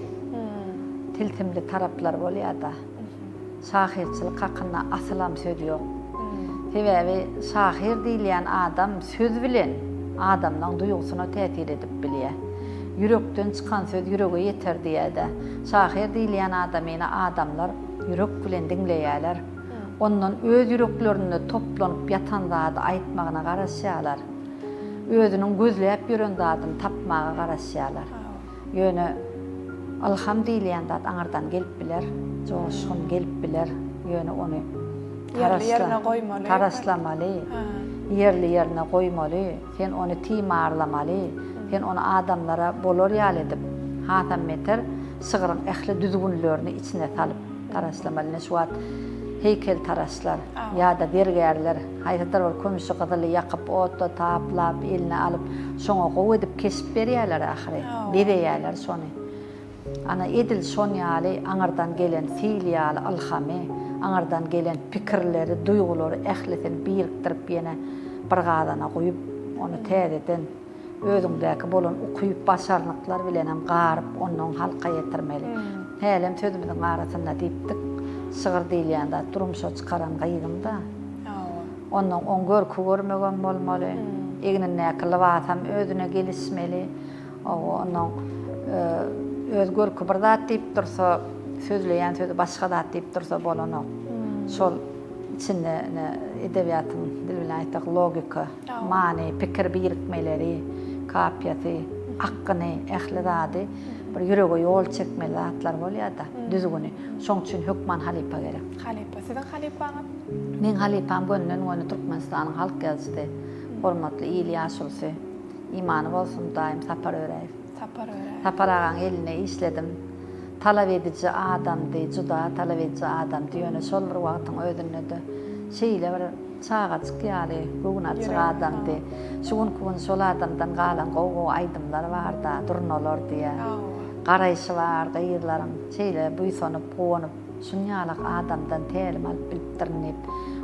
tilsimli taraplary bolýar-da. Şahyrçylyk hakynda asylam söz ýok. Sebäbi şahyr diýilýän adam söz bilen adamlaň duýgusyna täsir edip bilýär. Ýürekden çykan söz ýürege ýeter diýýär-dä. Şahyr diýilýän adamyny adamlar ýürek bilen diňleýärler. Ondan öz ýüreklerinde toplanyp ýatan zady aýtmagyna garaşýarlar. Özüniň gözläp ýören zadyny tapmaga garaşýarlar. Ýöne ylham diýilýän zat aňyrdan gelip biler, joşgun gelip biler, ýöne ony taraşlamaly, ýerli ýerine goýmaly, sen ony timarlamaly, sen ony adamlara bolar ýaly edip, hasam beter şygryň ähli düzgünlerini içine salyp taraşlamaly. Ine şu wagt heýkeltaraşlar ýa-da zergärler Haýsydyr bir kümüşi gyzyly ýakyp, otda taplap, eline alyp, şoňa gowy edip keşip berýärler ahyry. Bezeýärler şony. Ana, edil şon ýaly aňyrdan gelen sil ýaly ylhamy, aňyrdan gelen pikirleri, duýgulary ählisini birikdirip ýene bir gazana guýup, ony täzeden Özüňdäki bolan ukyp, başarnyklar bilenem garyp, onnoň halka ýetirmeli. Hälem sözümiziň arasynda diýipdik, şygyr diýilýän zat durmuşa çykaran gyzyň-da. Ondan oň görki görmegem bolmaly. Egnindäki lybasam özüne gelişmeli. Hawa, ondan öz görki bir zat diýip dursa, sözleýän sözi başga zat diýip dursa bolanok. Şol içinde ine edebiýatyň dili bilen aýtsak logika, many, pikir birikmeleri, kapiýasy, akgyny, ähli zady bir ýürege ýol çekmeli zatlar bolýar-da, düzgüni. Şoň üçin hökman halypa gerek. Halypa. Siziň halypaňyz? Meň halypam gönden-göni Türkmenistanyň halk ýazyjysy, hormatly il ýaşulusy, Imany bolsun daýym Sapar Öräýew. Sapar Öräýew. Sapar agaň elinde işledim. Talap ediji adamdy, juda talap ediji adamdy, ýöne şol bir wagtyň özünde-de şeýle bir çagajyk ýaly göwnaçyk adamdy. Şu günki gün şol adamdan galan gowy-gowy aýdymlar bar-da, Durnalar diýýär. Garaýşy bar gyzlaryň, şeýle buýsanyp, guwanyp. Şunýalak adamdan tälim alyp bilipdirin diýip,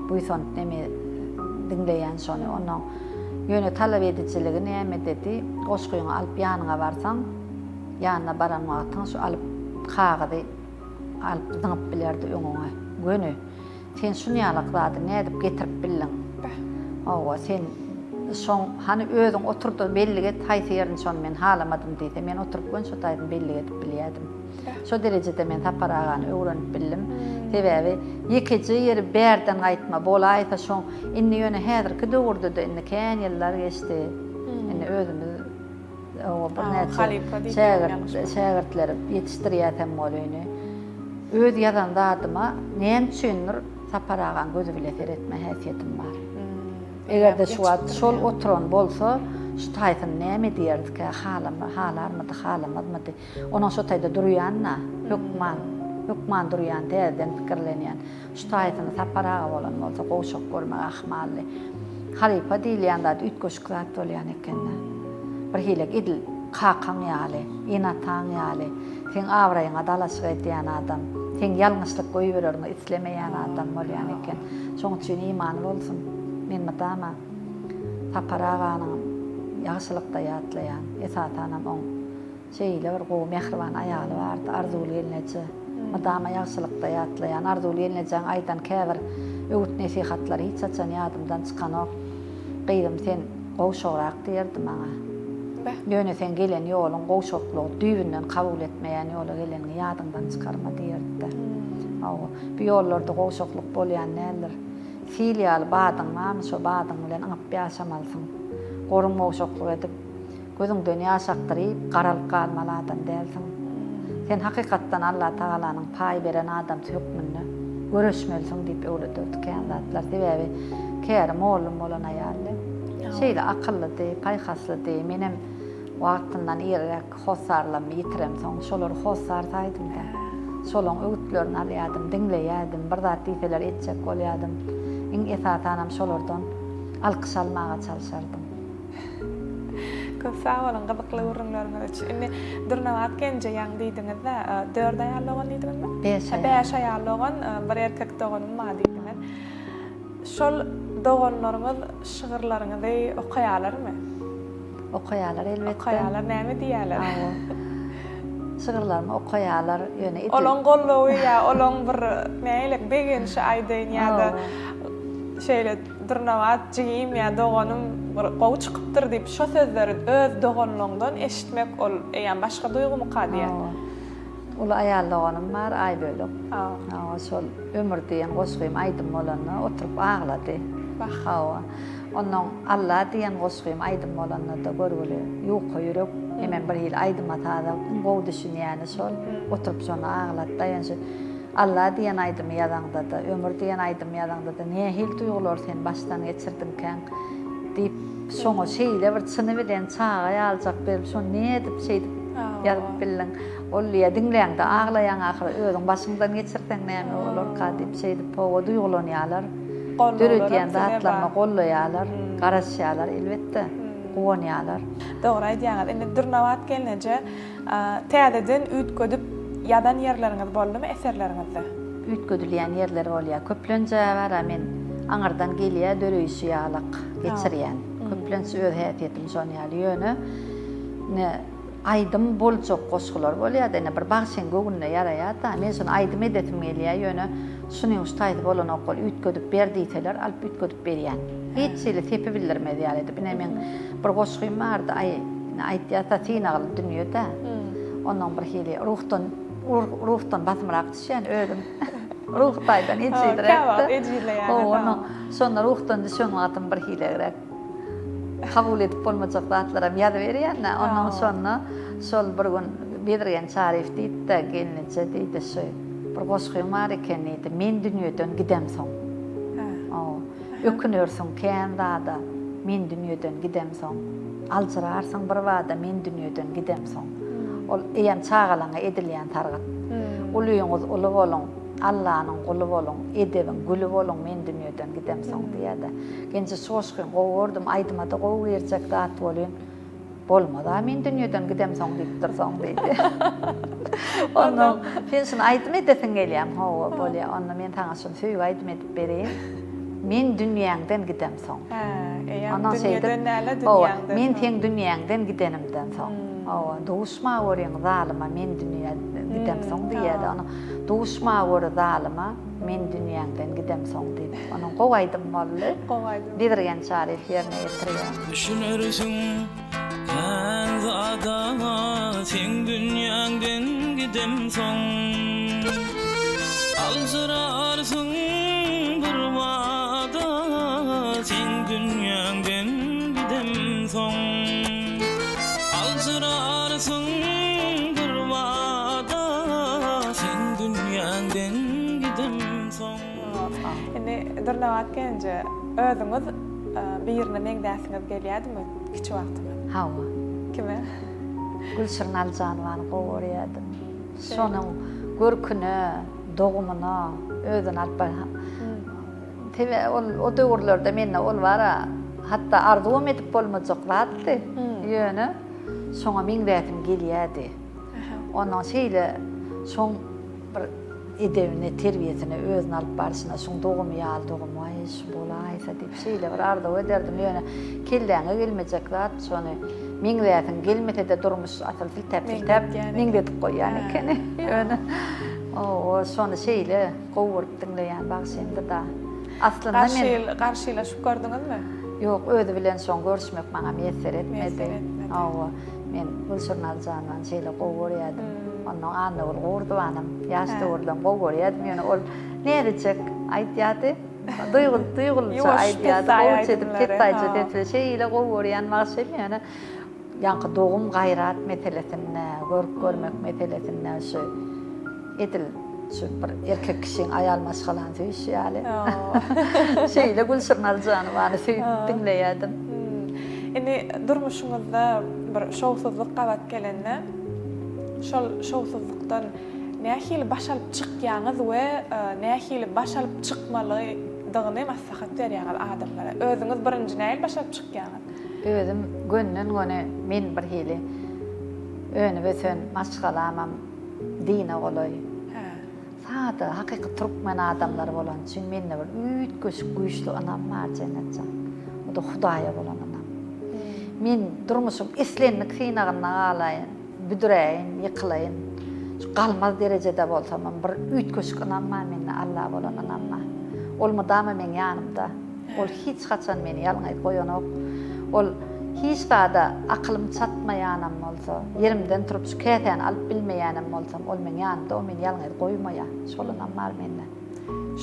buýsanyp neme diňleýän şony. Onnoň ýöne talap edijiligi nämededi, goşgyňy alyp ýanyňa barsaň, ýanyna baran wagtyň şu alyp kagyzy alyp zyňyp bilerdi öňüňe. Göni, Sen şunýalak zady nädip getirip bildiň? Hawa, sen şoň, hany özüň otur-da bellik et, haýsy ýerini şony men halamadym diýse, men oturyp göni şo taýdan bellik edip bilýärdim. Şo derejede men Sapar agany öwrenip bildim. Sebäbi ýekeje ýeri bärden gaýtma, bolaýsa şoň, indi ýöne häzirki döwürde-de indi kän ýyllar geçdi. Indi özümiz birnäçe şägirt, şägirtleri ýetişdirýäsem bolyny. Öz ýazan zadyma näme üçindir Sapar agaň gözi bile seretme häsiýetim bar. Eger-de şu wagt şol oturan bolsa, şu taýsyny näme diýerdikä, halarmydy, halamazmydy? Onuň şo taýda durýan-da, hökman, hökman durýan, täzeden pikirlenýän. Şu taýsyny Sapar aga bolan bolsa, gowşak görmegi ahmaldy. Halypa diýilýän zat üýtgeşik zat bolýan eken-dä. Birhilek edil kakaň ýaly, ene-ataň ýaly, seň abraýyňa dalaşyk edýän adam, seň ýalňyşlyk goýbereriňi islemeýän adam bolýan eken. Şoň üçin imany bolsun. Men mydama Sapar aganyňam ýagşylykda ýatlaýan. Esasanam oň Şeýle bir gowy mähriban aýaly bardy, Arzygül gelneje. Mydama ýagşylykda ýatlaýan. Arzygül gelnejäň aýdan käbir öwüt-nesihatlary hiç haçan ýadymdan çykanok. Gyzym, sen gowşagrak diýerdi maňa. Ýöne seň gelen ýoluň gowşaklygy düýbünden kabul etmeýän ýola geleniňi ýadyňdan çykarma diýerdi-de. Hawa, bu ýollarda gowşaklyk bolýan däldir. Sil ýaly badyň barmy, şo badyň bilen yňyp ýaşamalysyň. Gorun gowşaklyk edip, Gözüňden ýaş akdyryp, garalyp galmaly adam dälsiň. Sen hakykatdan Allatagalanyň paý beren adamsy hökmünde göreşmelisiň diýip öwrederdi kän zatlar. Sebäbi käri mollum bolan aýaldy. Şeýle akyllydy, paýhaslydy. Menem wagtyndan irräk hossarlarymy ýitiremsoň, şolary hossar saýdym-da. Şolaň öwütlerini alýardym, diňleýärdim, bir zat diýseler etjek bolýardym. Iň esasanam şolardan alkyş almaga çalşardym. Köp sag boluň gyzykly gürrüňleriňiz üçin. Indi Dürnabat gelnje ýaňy diýdiňiz-de, dört aýal dogan diýdiňizmi? Bäş aýal. Bäş aýal dogan, bir erkek doganym bar diýdiňiz. Şol doganlaryňyz şygyrlaryňyzy okaýarlarmy? Okaýarlar elbetde. Okaýarlar, näme diýýärler? Hawa. Şygyrlarymy okaýarlar, ýöne edil. Olaň goldawy ýa olaň bir nähili begenişi aýdaýyn ýa-da şeýle Dürnabat jigim ýa doganym bir gowy çykypdyr diýip şo sözleri öz doganlaňdan eşitmek ol eýýäm başga duýgumyka diýýän. Hawa. Uly aýal doganym bar Aýbölek. Hawa şol Ömür diýen goşgym aýdym bolanda oturyp aglady. Wah. Hawa. Onnoň Alla diýen goşgym aýdym bolanda-da görgüli ýuka ýürek hemem bir hili aýdyma saza iň gowy düşünýäni şol oturyp şony aglady daýanjy. Alla diýen aýdymy ýazaňda-da, Ömür diýen aýdymy ýazaňda-da nähili duýgulary sen başdan geçirdiňkäň? diýip, şoňa şeýle bir çyny bilen çaga ýalyjak berip, şony nädip şeýdip ýazyp bildiň? Ol diýýär, diňläňde aglaýaň ahyry, özüň başyňdan geçirseň näme bolarka diýip, şeýdip hawa duýgulanýarlar. Döredýän zatlaryma gollaýarlar, garaşýarlar elbetde, guwanýarlar. Dogry aýdýaňyz. Indi Dürnabat gelneje Täzeden üýtgedip ýazan ýerleriňiz boldumy eserleriňizde? Üýtgedilýän ýerler bolýar. Köplenç-ä bar-a men aňyrdan gelýär döreýşi ýalak geçirýän. Köplenç öz häsiýetim şon ýaly. Ýöne ine. Aýdym boljak goşgular bolýada ine bir bagşyň göwnüne ýaraýada men şuny aýdym edesim gelýä ýöne şunyň şu taýsy bolanok ol üýtgedip ber diýseler alyp üýtgedip berýän hiç hili sepi bildirmez ýaly edip ine meň bir goşgym bardy aý ine aýtýasa synagly dünýede onnoň bir hili ruhdan ruhdan basymrak düşýän özüm ruh taýdan ejizräkde ejizleýän şonda ruhdan düşen wagtym bir hilegräk Kabul edip bolmajak zatlaram ýazyberýän-dä. Onnoň şonda şol bir gün Bezirgen Çaryýew diýdi-de, Gelneje diýdi, şu bir goşgyň bar eken diýdi, men dünýeden gidemsoň. Hawa. Ökünersiň kän zada, men dünýeden gidemsoň. Aljyrarsyň birbada, men dünýeden gidemsoň. Ol eýýäm çagalaňa edilýän sargyt. Ulyňyz uly boluň. Allanyň guly boluň, edebiň güli boluň men dünýeden gidemsoň diýýär-de. Genje şu goşgyny gowy gördüm, aýdyma-da gowy girjek zat welin, bolmaz-a men dünýeden gidemsoň diýip dursaň diýdi. Onnoň sen şuny aýdym edesiň gelýämi? Hawa, bolýa, onda men saňa şuny söýgi aýdym edip bereýin. Men dünýäňden gidemsoň. Hä, eýýäm dünýeden däl-de dünýäňden soň. Men seň dünýäňden gidenimden soň. Hawa, duşma görüň zalyma men dünýä gidemsoň diýýär-de. Onuň Duşma gör zalyma men dünýäňden gidemsoň diýip. Onuň gowy aýdym boldy. Gowy aýdym. Bezirgen Çaryýew ýerine ýetirýär. Düşünersiň kän zada seň dünýäňden gidemsoň. Aljyrarsyň birbada seň dünýäňden gidemsoň. Aljyrarsyň birbada seň dünýäňden gidemsoň. Indi Dürnabat gelneje, özüňiz birine meňzäsiňiz gelýädimi kiçi wagtyňyz? Hawa. Kime? Gülşirin Alyjanowany gowy görýärdim. Şonuň görküne, dogumyna, özüni alyp barşyna. Sebäbi ol o döwürlerde mende ol bar-a, hatda arzuwam edip bolmajak zatdy. Ýöne şoňa meňzäsim gelýärdi. Ondan şeýle şoň bir edebine, terbiýesine, özüni alyp barşyna, şoň dogumy ýaly dogum, waý, şu bolaýsa diýip şeýle bir arzuw ederdim. Ýöne kelläňe gelmejek zat, şony meňzäsiň gelmese-de durmuş asyl siltäp-siltäp meňzedip goýýan ekeni. Ýöne, o, şony şeýle Gowy görüp diňleýän bagşymdy-da. Aslynda men. Garşy garşylaşyp gördüňizmi? Ýok, özi bilen soň görüşmek maňa miýesser etmedi. Miýesser etmedi. Hawa, men Gülşirin Alyjanowany şeýle gowy görýärdim. Onnoň Annagül Gurdowanam ýaş döwürlem gowy görýärdim, ýöne ol näzijek aýdýardy. Duýguly, duýgulyja aýdýardy, gowuça edip, pessaýja ses bilen. Şeýle gowy görýän bagşym, ýöne Ýaňky dogum gaýrat meselesinde, görk görmek meselesinde şu edil şu bir erkek kişiň aýal maşgalany söýüşi ýaly. Şeýle Gülşirin Alyjanowany söýüp diňleýärdim. Indi durmuşyňyzda bir şowsuzlyk gabat gelende, şol şowsuzlykdan nähili baş alyp çykýaňyz we nähili baş alyp çykmalydygyny maslahat berýäňiz adamlara? Özüňiz birinji nähili baş alyp çykýaňyz? Özüm gönden-göni men bir hili önüp-ösen maşgalamam dine golaý. Sada, hakyky türkmen adamlary bolany üçin mende bir üýtgeşik güýçli ynam bar Jennet jan. O-da Hudaýa bolan ynam. Men durmuşyň islendik synagynda galaýyn, büdüräýin, ýykylaýyn, şu galmaz derejede bolsamam bir üýtgeşik ynam bar mende, Alla bolan ynam bar. Ol mydama meň ýanymda. Ol hiç haçan meni ýalňyz goýanok. Ol hiç zada akylym çatmaýanam bolsa, ýerimden turup şu käsäni alyp bilmeýänem bolsam, ol meň ýanymda, o meni ýalňyz goýmaýar. Şol ynam bar mende.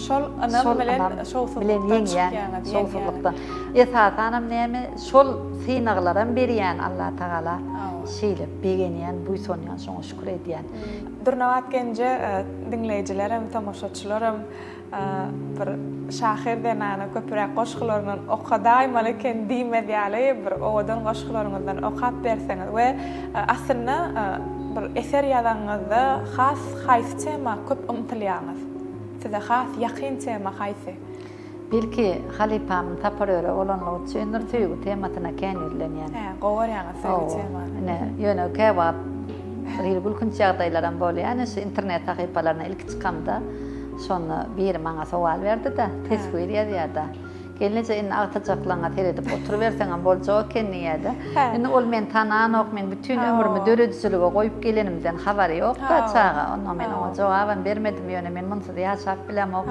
Şol ynam bilen şowsuzlykdan çykýaňyz, Şowsuzlykdan. Esasanam näme, şol synaglaram berýän Allatagala. Şeýle begenýän, buýsanýan, şoňa şükür edýän. Dürnabat genje diňleýjilerem, tomaşaçylaram Bir şahyr zenana köpüräk goşgularyndan okadaýmaly eken diýmez ýaly bir owadan goşgularyňyzdan okap berseňiz we aslynda bir eser ýazanyňyzda has haýsy tema köp ymtylýaňyz? Size has ýakyn tema haýsy? Belki halypamyň Sapar Öre bolanlygy üçindir söýgi temasyna kän ýüzlenýän. Hä, gowy görýäňiz söýgi temany. Ine, ýöne käwagt bir hili gülkünç ýagdaýlaram bolýar. Ine şu internet sahypalaryna ilki çykamda, şonda biri maňa sowal berdi-de, teswir ýazýar-da. Gelneje indi agtyjaklaňa seredip oturyberseňem boljak eken diýýä-de. Indi ol meni tananok, men bütin ömrümi döredijilige goýup gelenimden habary ýok-da çaga. Onnoň men oňa jogabam bermedim, ýöne men munsyz ýaşap bilemok.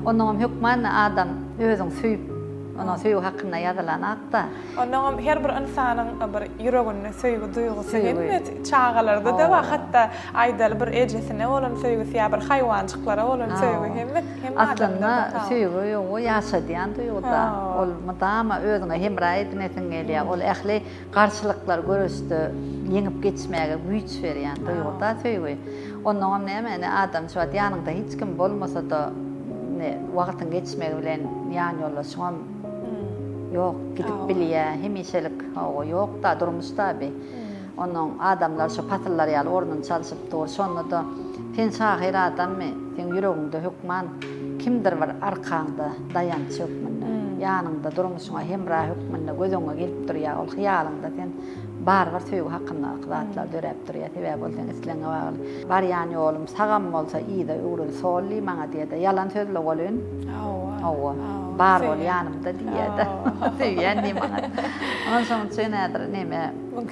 Onnoňam hökman adam özüň söýüp, onuň söýgi hakynda ýazylanakda. Onnoňam her bir ynsanyň bir ýüreginde söýgi duýgusy hemme çagalarda-da bar, hatda aýdaly bir ejesine bolan söýgüsi ýa bir haýwanjyklara bolan söýgi hemme hemme adamda bar. Aslynda söýgi ýogy ýaşadýan duýgy-da. Ol mydama özüňe hemra edinesiň gelýär. Ol ähli garşylyklary göreşde ýeňip geçmäge güýç berýän duýgy-da söýgi. Onnoňam näme ine adam şu wagt ýanyňda hiç kim bolmasa-da ine wagtyň geçmegi bilen ýanýoldaşyňam Ýok, gidip bilýä, hemişelik, hawa, ýok-da, durmuş-da bi. Onnoň adamlar şo pasyllar ýaly ornuny çalşyp dur. Şonda-da, sen şahyr adammy, seň ýüregiňde hökman kimdir bir arkaňda daýanç hökmünde, ýanyňda durmuşyňa hemra hökmünde göz öňüňe gelip durýar. Ol hyýalyňda sen barybir söýgi hakyndaky zatlar döräp durýar. Sebäbi ol seň islegiňe bagly. Barýan ýolum sagam bolsa yza öwrül sol diý maňa diýede. Ýalan sözle welin. Hawa. Hawa. Bar bol ýanymda diýýä-de. Söýýän diý maňa. Ondan şonuň üçin häzir neme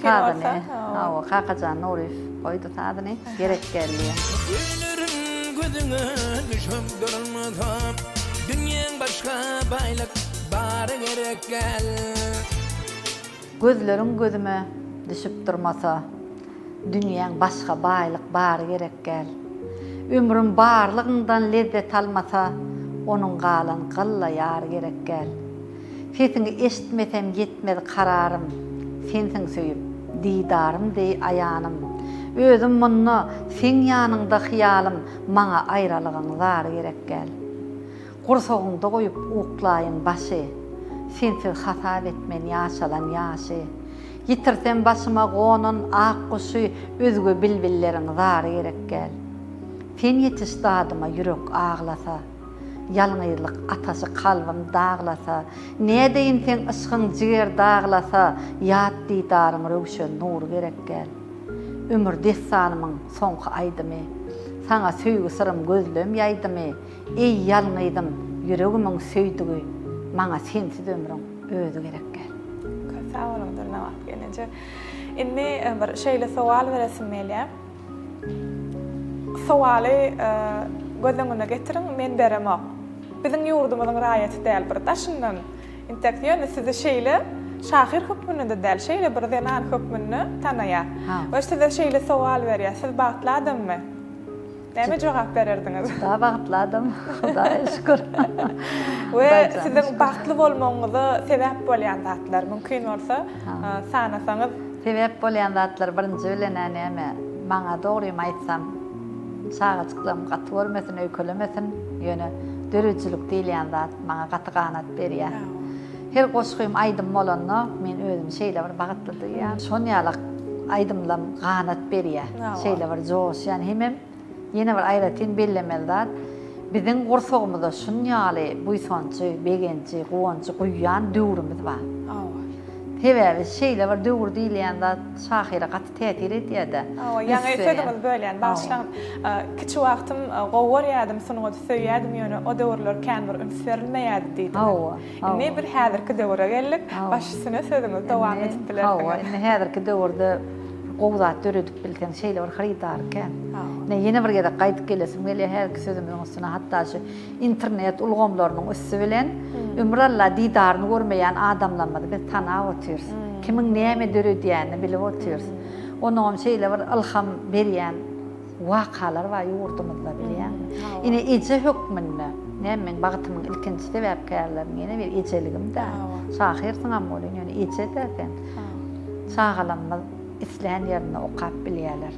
sazyny. Hawa, Kakajan Nuryýew goýdy sazyny. Gerek geldi diýen. Gözlerim gözüňe düşüp durmasa, Dünýäň başga baýlyk bary gerek däl. Gözleriň gözüme düşüp durmasa, Dünýäň başga baýlyk bary gerekgäl. Ömrüm barlygyňdan lezzet almasa, Onuň galan gylla ýary gerekgäl. Sesiňi eşitmesem ýetmez kararym, Sensiň söýüp, didarym deý aýanym. Özüm munda, seň ýanyňda hyýalym, Maňa aýralygyň zary gerekgäl. Gursagyňda goýup uklaýyn başy, Sensiz hasap etmen ýaşalan ýaşy. Ýitirsem başyma gonan ak guşy Özge bilbilleriň zary gerek däl. Sen ýetiş dadyma ýürek aglasa, Ýalňyzlyk ataşy kalbym daglasa, Nädeýin seň yşgyň jiger daglasa, Ýat didaryň röwşen nury gerek däl. Ömür dessanymyň soňky aýdymy, Saňa söýgi syrym gözlem ýaýdymy, Eý, ýalňyzym, ýüregimiň söýdügi, Maňa sensiz ömrüň özi gerek däl. Köp sag boluň Dürnabat gelneje. Indi bir şeýle sowal beresim gelýär. Sowaly göz öňüne getiriň, men beremok. Biziň ýurdumyzyň raýaty däl bir daşyndan intek ýöne sizi şeýle şahyr hökmünde-de däl, şeýle bir zenan hökmünde tanaýar. We size şeýle sowal berýär, siz bagtly adammy? Näme jogap bererdiňiz? Juda bagtly adam, Hudaýa şükür. We siziň bagtly bolmagyňyza sebäp bolýan zatlar, mümkin bolsa, sanasaňyz. Sebäp bolýan zatlar birinji bilen-ä näme, maňa dogrymy aýtsam, çagajyklarym gaty görmesin, öýkelemesin, ýöne döredijilik diýilýän zat maňa gaty ganat berýär. Her goşgym aýdym bolanda, men özümi şeýle bir bagtly duýýan. Şon ýalak aýdymlam ganat berýär. Şeýle bir joşýan. Hemem ýene bir aýratyn bellemeli zat, biziň gursagymyza şun ýaly buýsanjy, begenji, guwanjy guýýan döwrümiz bar. Sebäbi şeýle bir döwür diýilýän zat şahyra gaty täsir edýär-de. Hawa, ýaňy sözüňizi bölýän, bagyşlaň. Kiçi wagtym gowy görýärdim, sungaty söýýärdim, ýöne o döwürler kän bir üns berilmeýärdi diýdiňiz. Hawa, hawa. Indi bir häzirki döwüre geldik. Baş üstüne sözüňizi dowam edip bilersiňiz. Hawa, indi häzirki döwürde gowy zat döredip bilseň, şeýle bir hyrydar kän. Ine, ýene bir gezek gaýdyp gelesim gelýär häzirki sözümiziň üstüne, hatda şu internet ulgamlarynyň üsti bilen ömür Alla didaryny görmeýän adamlarymyzy biz tanap otyrys. Kimiň näme döredýänini bilip otyrys. Onuňam şeýle bir ylham berýän wakalar bar ýurdumyzda bilýäňmi? Ine eje hökmünde, näme meň bagtymyň ilkinji sebäpkärleriniň ýene biri ejeligim-dä. Şahyrsyňam welin ýöne eje-dä sen. Çagalarymyz islän ýerinde okap bilýärler.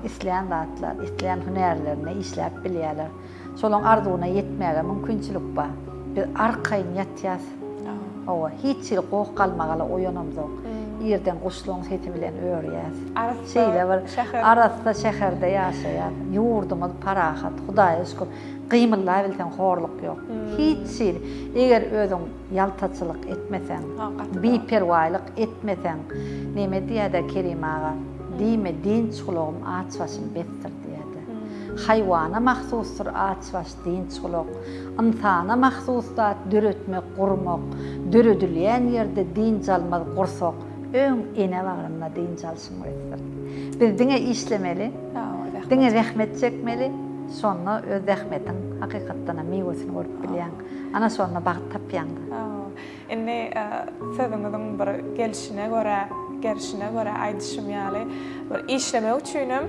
Islän zatlar, islän hünärlerinde işläp bilýärler. Şolaň arzuwyna ýetmäge mümkinçilik bar. Biz arkaýyn ýatýas. Hawa, hiç hili goh-galmagala oýanamzok. Irden guşlaň sesi bilen örýäs. Şeýle bir arassa şäherde ýaşaýas. Ýurdumyz parahat, Hudaýa şükür. Gymyldabilseň horluk ýok. Hiç hili. Eger özüň ýaltaçylyk etmeseň, biperwaýlyk etmeseň, neme diýýär-dä Kerim aga, diýme, dinç gulagym, aç başym besdir diýýär-de. Haýwana mahsusdyr aç baş, dynç gulak. Ynsana mahsus zat döretmek, gurmak. Döredilýän ýerde dynç almaz gursak. Öň ene bagrynda dynç alşyň besdir. Biz diňe işlemeli, diňe zähmet çekmeli, şonda öz zähmetiň hakykatdanam miwesini görüp bilýäň. Ana şonda bagt tapýaň-da. Indi sözüňiziň bir gelşine görä, gerşine görä aýdyşym ýaly, bir işlemek üçinem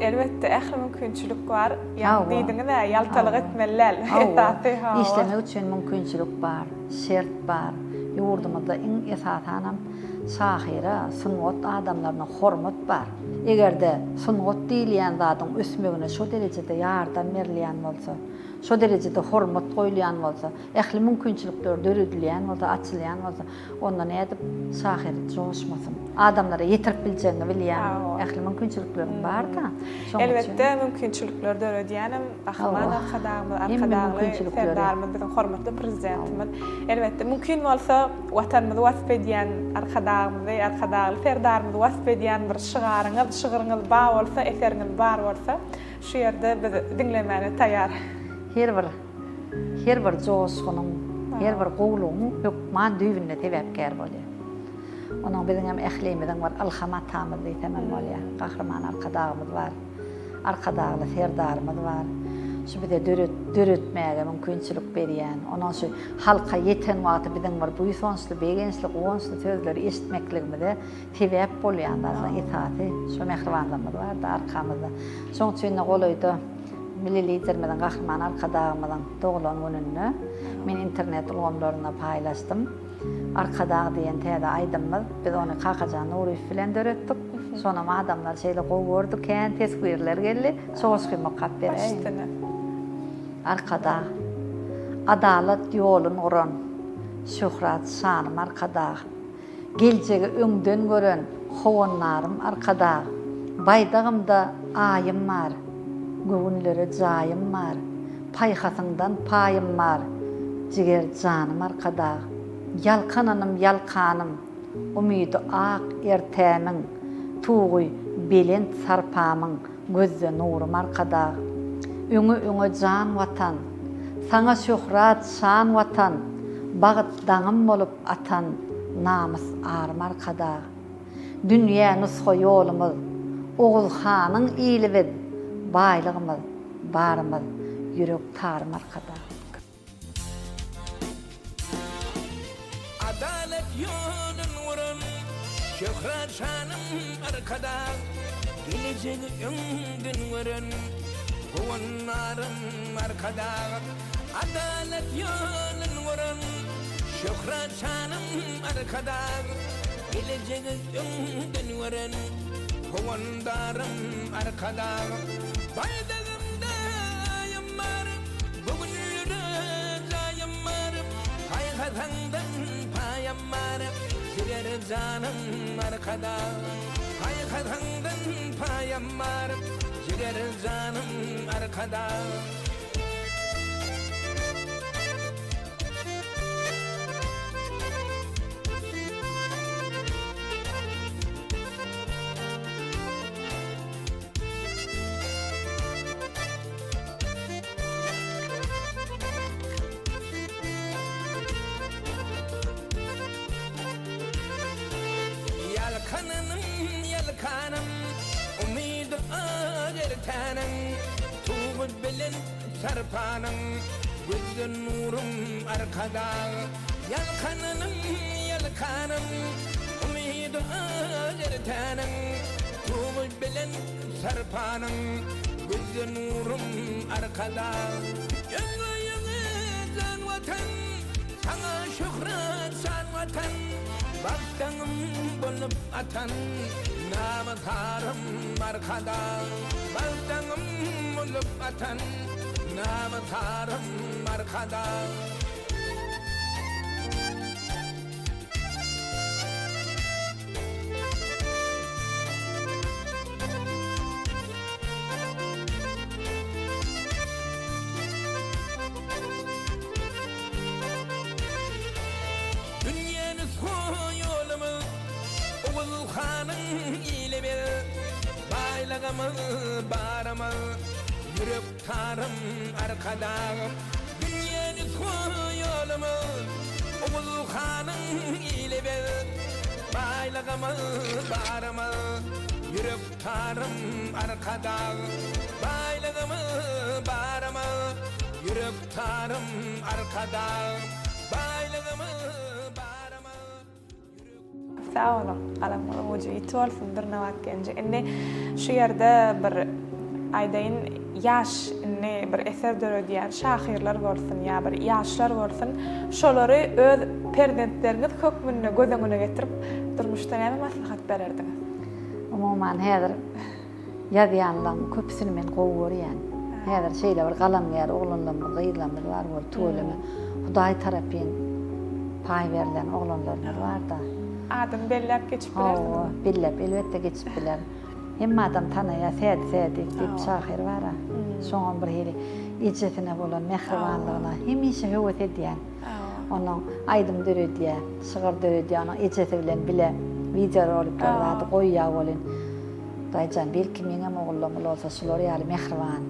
elbetde ähli mümkinçilik bar. Ýagny diýdiňiz-ä, ýaltalyk etmeli däl. Esasy, hawa. Işlemek üçin mümkinçilik bar, şert bar. Ýurdumyzda iň esasanam şahyra, sungat adamlaryna hormat bar. Eger-de sungat diýilýän zadyň ösmegine şo derejede ýardam berilýän bolsa, şo derejede hormat goýulýan bolsa, Ähli mümkinçilikler döredilýän bolsa, açylýan bolsa, onda nädip şahyr joşmasyn? Adamlara ýetirip biljegiňi bilýäň. Ähli mümkinçilikleriň bar-da. Şonuň üçin. Elbetde, mümkinçilikleri döredýänem Gahryman Arkadagymyz, Arkadagly Serdarymyz, biziň hormatly Prezidentimiz. Elbetde, mümkin bolsa, Watanymyzy wasp edýän Arkadagymyzy, Arkadagly Serdarymyzy wasp edýän bir şygaryňyz, şygryňyz bar bolsa, eseriňiz bar bolsa, şu ýerde biz diňlemäne taýýar. Her bir Her bir joşgunyň, her bir gowulygyň hökman düýbünde sebäpkär bolýar. Onuň biziňem ählimiziň bir ylham atamyz diýsemem bolýar. Gahryman Arkadagymyz bar. Arkadagly Serdarymyz bar. Şu bize döret, döretmäge mümkinçilik berýän, onuň şu halka ýeten wagty biziň bir buýsançly, begençli, guwançly sözleri eşitmekligimize sebäp bolýan zatlaryň esasy şu mähribanlygymyz bar-da arkamyzda. Şonuň üçin-de golaýda Milli Liderimiziň, Gahryman Arkadagymyzyň doglan gününde men internet ulgamlarynda paýlaşdym. Arkadag diýen täze aýdymymyz, biz ony Kakajan Nuryýew bilen döretdik. Şonam adamlar şeýle gowy gördi, kän teswirler geldi. Şu goşgymy okap beräýin. Arkadag, adalat ýolun guran, şöhrat-şanym Arkadag. Geljegi öňden gören howandarym Arkadag, Baýdagymda Aýym bar, göwünlere jaýym bar, Paýhasyňdan paýym bar, jiger janym Arkadag. Ýalkananym ýalkanym, umydy ak ertämiň, Tugy belent sarpamyň, Gözde nurum Arkadag. Öňe öňe jan Watan. Saňa şöhrat şan Watan. Bagt daňym bolup atan namys arym Arkadag. Dünýä nusga ýolumyz. Oguz hanyň ili biz. Baýlygymyz, barymyz, ýürek tarym Arkadag. Adalat ýolun guran, şöhrat şanym Arkadag, Gelejegi öňden gören, howandarym Arkadag. Adalat ýolun guran, şöhrat şanym Arkadag, Gelejegi öňden gören, howandarym Arkadag. Baýdagymda Aýym bar, bu günlere jaýym bar, Paýhasaňdan paýam bar, jiger janym Arkadag. Paýhasaňdan paýam bar, jiger janym Arkadag. Ýalkanynym, ýalkanym, Umydy ak ertäniň, Tugy belent sarpanyň, Gözde nurum Arkadag. Ýalkanynym, ýalkanym, Umydy ak ertäniň, Tugy belent sarpanyň, Gözde nurum Arkadag. Öňe öňe jan Watan, Saňa şöhrat şan Watan, Bagt daňym bolup atan, Namys-arym Arkadag. Bagt daňym bolup atan, Namys-arym Arkadag. Dünýä nusga ýolumyz, Oguz hanyň ili biz. Baýlygymyz. Baýlygymyz barymyz, ýürek tarym Arkadag. Dünýä nusga ýolumyz, Oguz hanyň ili biz. Baýlygymyz barymyz, ýürek tarym Arkadag. Baýlygymyz barymyz, ýürek tarym Arkadag. Baýlygymyz barymyz, ýürek. Sag boluň, galamyňyzyň ujy ýiti bolsun Dürnabat genji. Indi şu ýerde bir aýdaýyn, ýaş indi bir eser döredýän şahyrlar bolsun ýa bir ýaşlar bolsun, şolary öz perzentleriňiz hökmünde göz öňüne getirip, durmuşda näme maslahat bererdiňiz? Umuman häzir Ýazýanlaň köpüsini men gowy görýän. Häzir şeýle bir galamgär oglanlarymyz, gyzlarymyz bar bol tüweleme. Hudaý tarapyn paý berlen oglanlarymyz bar-da. Adyny belläp geçip bilersiňizmi? Hawa, belläp elbetde geçip bilerin. Hemme adam tanaýar Sädi Sädiýew diýip şahyr bar-a. Şoňam bir hili ejesine bolan mähribanlygyna hemişe höwes edýän. Onuň aýdym döredýär, şygyr döredýär, onuň ejesi bilen bile wideorolikler zady goýýar welin, Hudaýjan, belki meňem ogullam ulalsa şular ýaly mähriban,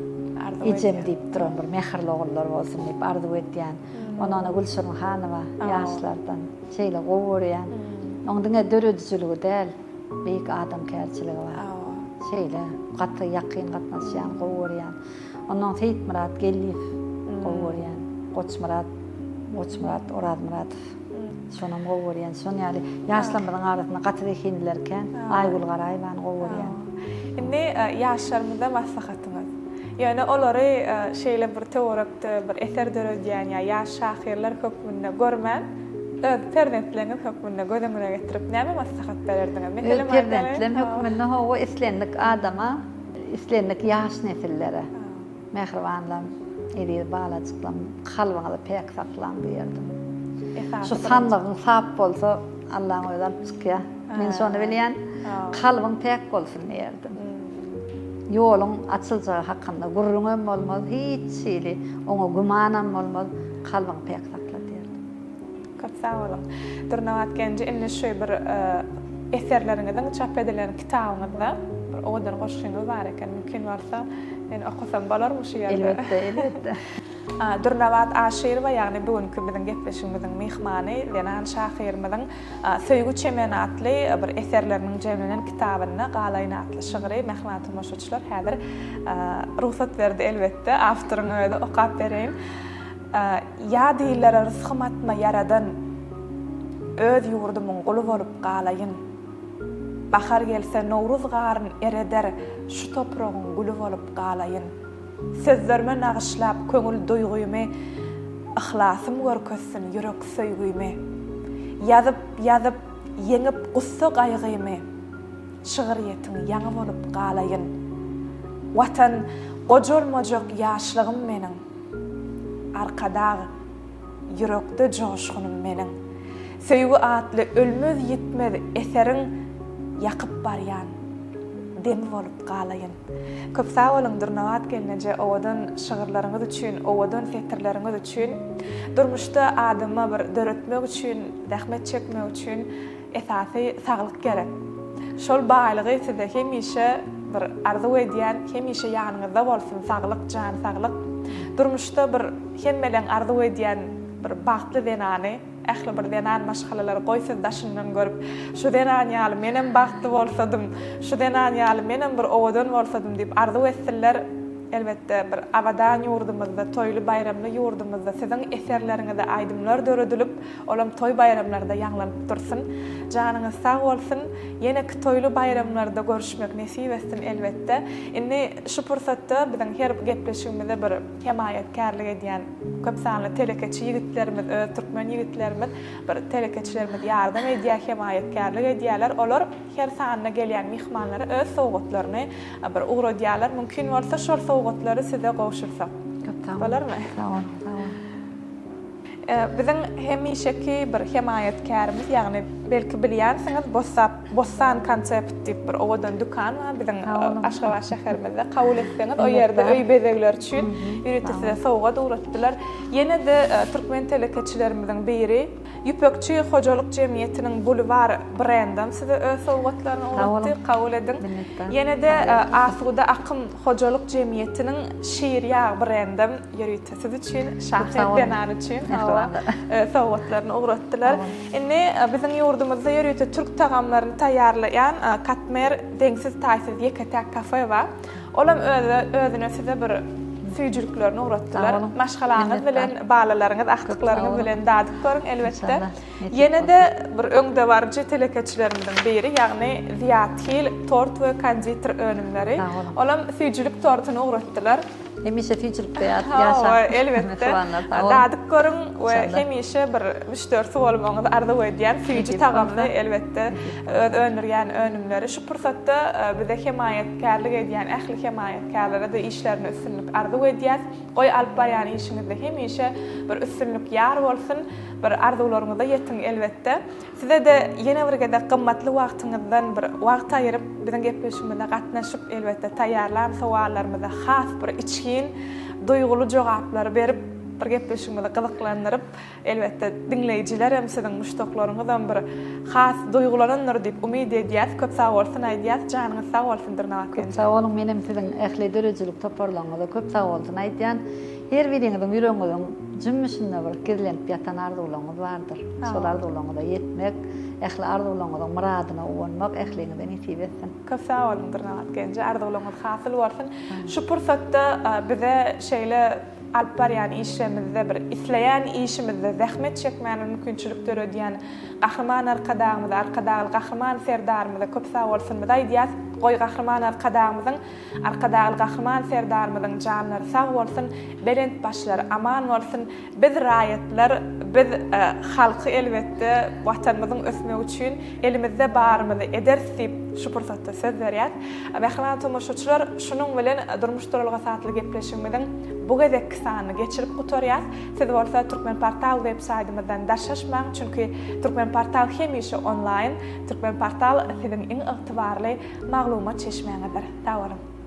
ejem diýip duran bir mähirli ogullar bolsun diýip arzuw edýän. Onana Gülşirin Hanowa ýaşlardan şeýle gowy görýän. Oň diňe döredijiligi däl, beýik adamkärçiligi bar. Şeýle gaty ýakyn gatnaşýan, gowy görýän. Ondan Seýitmyrat Geldiýew gowy görýän. Goçmyrat, Goçmyrat Orazmyradow. Şonam gowy görýän. Şon ýaly ýaşlarymyzyň arasynda gaty zehinliler kän. Aýgül Garaýewany gowy görýän. Indi ýaşlarymyza maslahatyňyz. Ýöne olary şeýle bir töwerekde bir eser döredýän ýa ýaş şahyrlar hökmünde görmän, öz perzentleriňiz hökmünde göz öňüne getirip näme maslahat bererdiňiz? Öz Meselem aýdaly. perzentlem hökmünde hawa islendik adama Islendik ýaş nesillere, mähribanlarym, eziz balajyklarym, kalbyňyzy päk saklaň diýerdim. Şu sandygyň sap bolsa, Allaň özi alyp çykýar. Men şony bilýän. Kalbyň päk bolsun diýerdim. Ýoluň açyljagy hakynda gürrüňem bolmaz, hiç hili oňa gümanam bolmaz, kalbyňy päk sakla diýerdim. Köp sag boluň. Dürnabat Genji indi şu bir eserleriňiziň çap edilen kitabyňyzda bir owadan goşgyňyz bar eken. Mümkin bolsa men okasam bolarmy şu ýerde? Elbetde, elbetde. Dürnabat Aşyrowa ýagny bu günki biziň gepleşigimiziň myhmany zenan şahyrymyzyň Söýgi çemeni atly bir eserleriniň jemlenen kitabynda Galaýyn atly şygry mähriban tomaşaçylar häzir rugsat berdi elbetde awtoryň özi okap bereýin. Ýa dillere rysgym atma Ýaradan, Öz ýurdumyň guly bolup galaýyn. Bahar gelse nowruz garyn ereder, Şu topragyň güli bolup galaýyn. Sözlerime nagyşlap köňül duýgymy, Yhlasym görkezsin ýürek söýgümi. Ýazyp, ýazyp, ýeňip gussa-gaýgymy, Şygyrýetiň ýaňy bolup galaýyn. Watan, gojalmajak ýaşlygym meniň. Arkadag, ýürekde joşgunym meniň. Söýgi atly ölmez-ýitmez eseriň Ýakyp barýan demi bolup galaýyn. Köp sag boluň Dürnabat gelneje owadan şygyrlaryňyz üçin, owadan setirleriňiz üçin. Durmuşda adama bir döretmek üçin, zähmet çekmek üçin Esasy saglyk gerek. Şol baýlygy size hemişe bir arzuw edýän, hemişe ýanyňyzda bolsun saglyk, jan saglyk. Durmuşda bir hemmeleň arzuw edýän bir bagtly zenany, ähli bir zenan maşgalalary goý siz daşyndan görüp, şu zenan ýaly menem bagtly bolsadym, şu zenan ýaly menem bir owadan bolsadym diýip arzuw etsinler. Elbetde bir abadan ýurdumyzda, toýly baýramly ýurdumyzda siziň eserleriňize aýdymlar döredilip, Olam toý-baýramlarda ýaňlanyp dursun. Janyňyz sag bolsun. Ýeneki toýly baýramlarda görüşmek nesip etsin elbetde. Indi şu pursatda biziň her gepleşigimize bir hemaýatkärlik edýän köp sanly telekeçi ýigitlerimiz, öz türkmen ýigitlerimiz, bir telekeçilerimiz ýardam edýär, hemaýatkärlik edýärler. Olar her sanyna gelýän myhmanlara öz sowgatlaryny bir ugradýarlar. Mümkin bolsa şol sowgatlary size gowşursak. Köp sag boluň. Bolarmy? Sag boluň, sag boluň. Biziň hemişeki bir hemaýatkärimiz, ýagny belki bilýänsiňiz, Bossap, Bossan Concept diýip bir owadan dükan bar biziň Aşgabat şäherimizde. Kabul etseňiz, o ýerde öý bezegleri üçin ýörite size sowgat ugratdylar. Ýene-de türkmen telekeçilerimiziň biri. Ýüpekçi hojalyk jemgyýetiniň Bulwar brendem size öz sowgatlaryny ugratdy, kabul ediň. Ýene-de Asuda akym hojalyk jemgyýetiniň Şir ýag brendem ýörite siz üçin, şahyr zenan üçin sowgatlaryny ugratdylar. Indi biziň ýurdumyzda ýörite türk tagamlaryny taýýarlaýan Katmer deňsiz-taýsyz ýeke-täk kafe bar. Olam özüne size bir süýjüliklerini ugratdylar. Maşgalaňyz bilen, balalaryňyz, agtyklaryňyz bilen dadyp görüň elbetde. Ýene-de bir öňdebaryjy telekeçilerimiziň biri, ýagny Zyýat Hil tort we konditer önümleri. Olam süýjülik tortuny ugratdylar. Hemişe süýjülikde ýaşaň. Hawa, elbetde. Dadyp görüň we hemişe bir müşderisi bolmagyňyzy arzuw edýän süýji tagamly elbetde öz öndürýän önümleri. Şu pursatda bize hemaýatkärlik edýän ähli hemaýatkärlere-de işlerinde üstünlik arzuw edýäs. Goý alyp barýan işiňizde hemişe bir üstünlik ýar bolsun, bir arzuwlaryňyza ýetiň elbetde. Size-de ýene bir gezek gymmatly wagtyňyzdan bir wagt aýyryp, biziň gepleşigimize gatnaşyp, elbetde, taýýarlan sowallarymyza has bir içgin, duýguly jogaplary berip, bir gepleşigimizi gyzyklandyryp, elbetde, diňleýjilerem, siziň muşdaklaryňyzam bir has duýgulanandyr diýip umyt edýäs. Köp sag bolsun aýdýas. Janyňyz sag bolsun, Dürnabat Köp sag boluň, menem siziň ähli döredijilik toparlaryňyza köp sag bolsun aýdýan. Her biriňiziň ýüregiňiziň jümmüşinde bir gizlenip ýatan arzuwlaryňyz bardyr. Şol arzuwlaryňyza ýetmek, ähli arzuwlaryňyzyň myradyna guwanmak ähliňize nesip etsin. Köp sag boluň Dürnabat genje, arzuwlaryňyz hasyl bolsun. Şu pursatda bize şeýle alyp barýan işlerimizde bir isleýän işimizde zähmet çekmäne mümkinçilik döredýän Gahryman Arkadagymyza, Arkadagly Gahryman Serdarymyza köp sag bolsunymyzy aýdýas. Goý Gahryman Arkadagymyzyň Arkadagly Gahryman Serdarymyzyň janlary sag bolsun, belent başlary aman bolsun! Biz raýatlar, biz halky elbetde Watanymyzyň ösmegi üçin elimizde barymyzy ederis diýip şu pursatda söz berýäs. Mähriban tomaşaçylar, şunuň bilen Durmuş duralgasy atly gepleşigimiziň bu gezekki sanyny geçirip gutarýas. Siz bolsa Türkmenportal web saýtymyzdan daşlaşmaň, çünki Türkmenportal hemişe onlaýn, Türkmenportal siziň iň ygtybarly maglumat çeşmäňizdir. Sag boluň!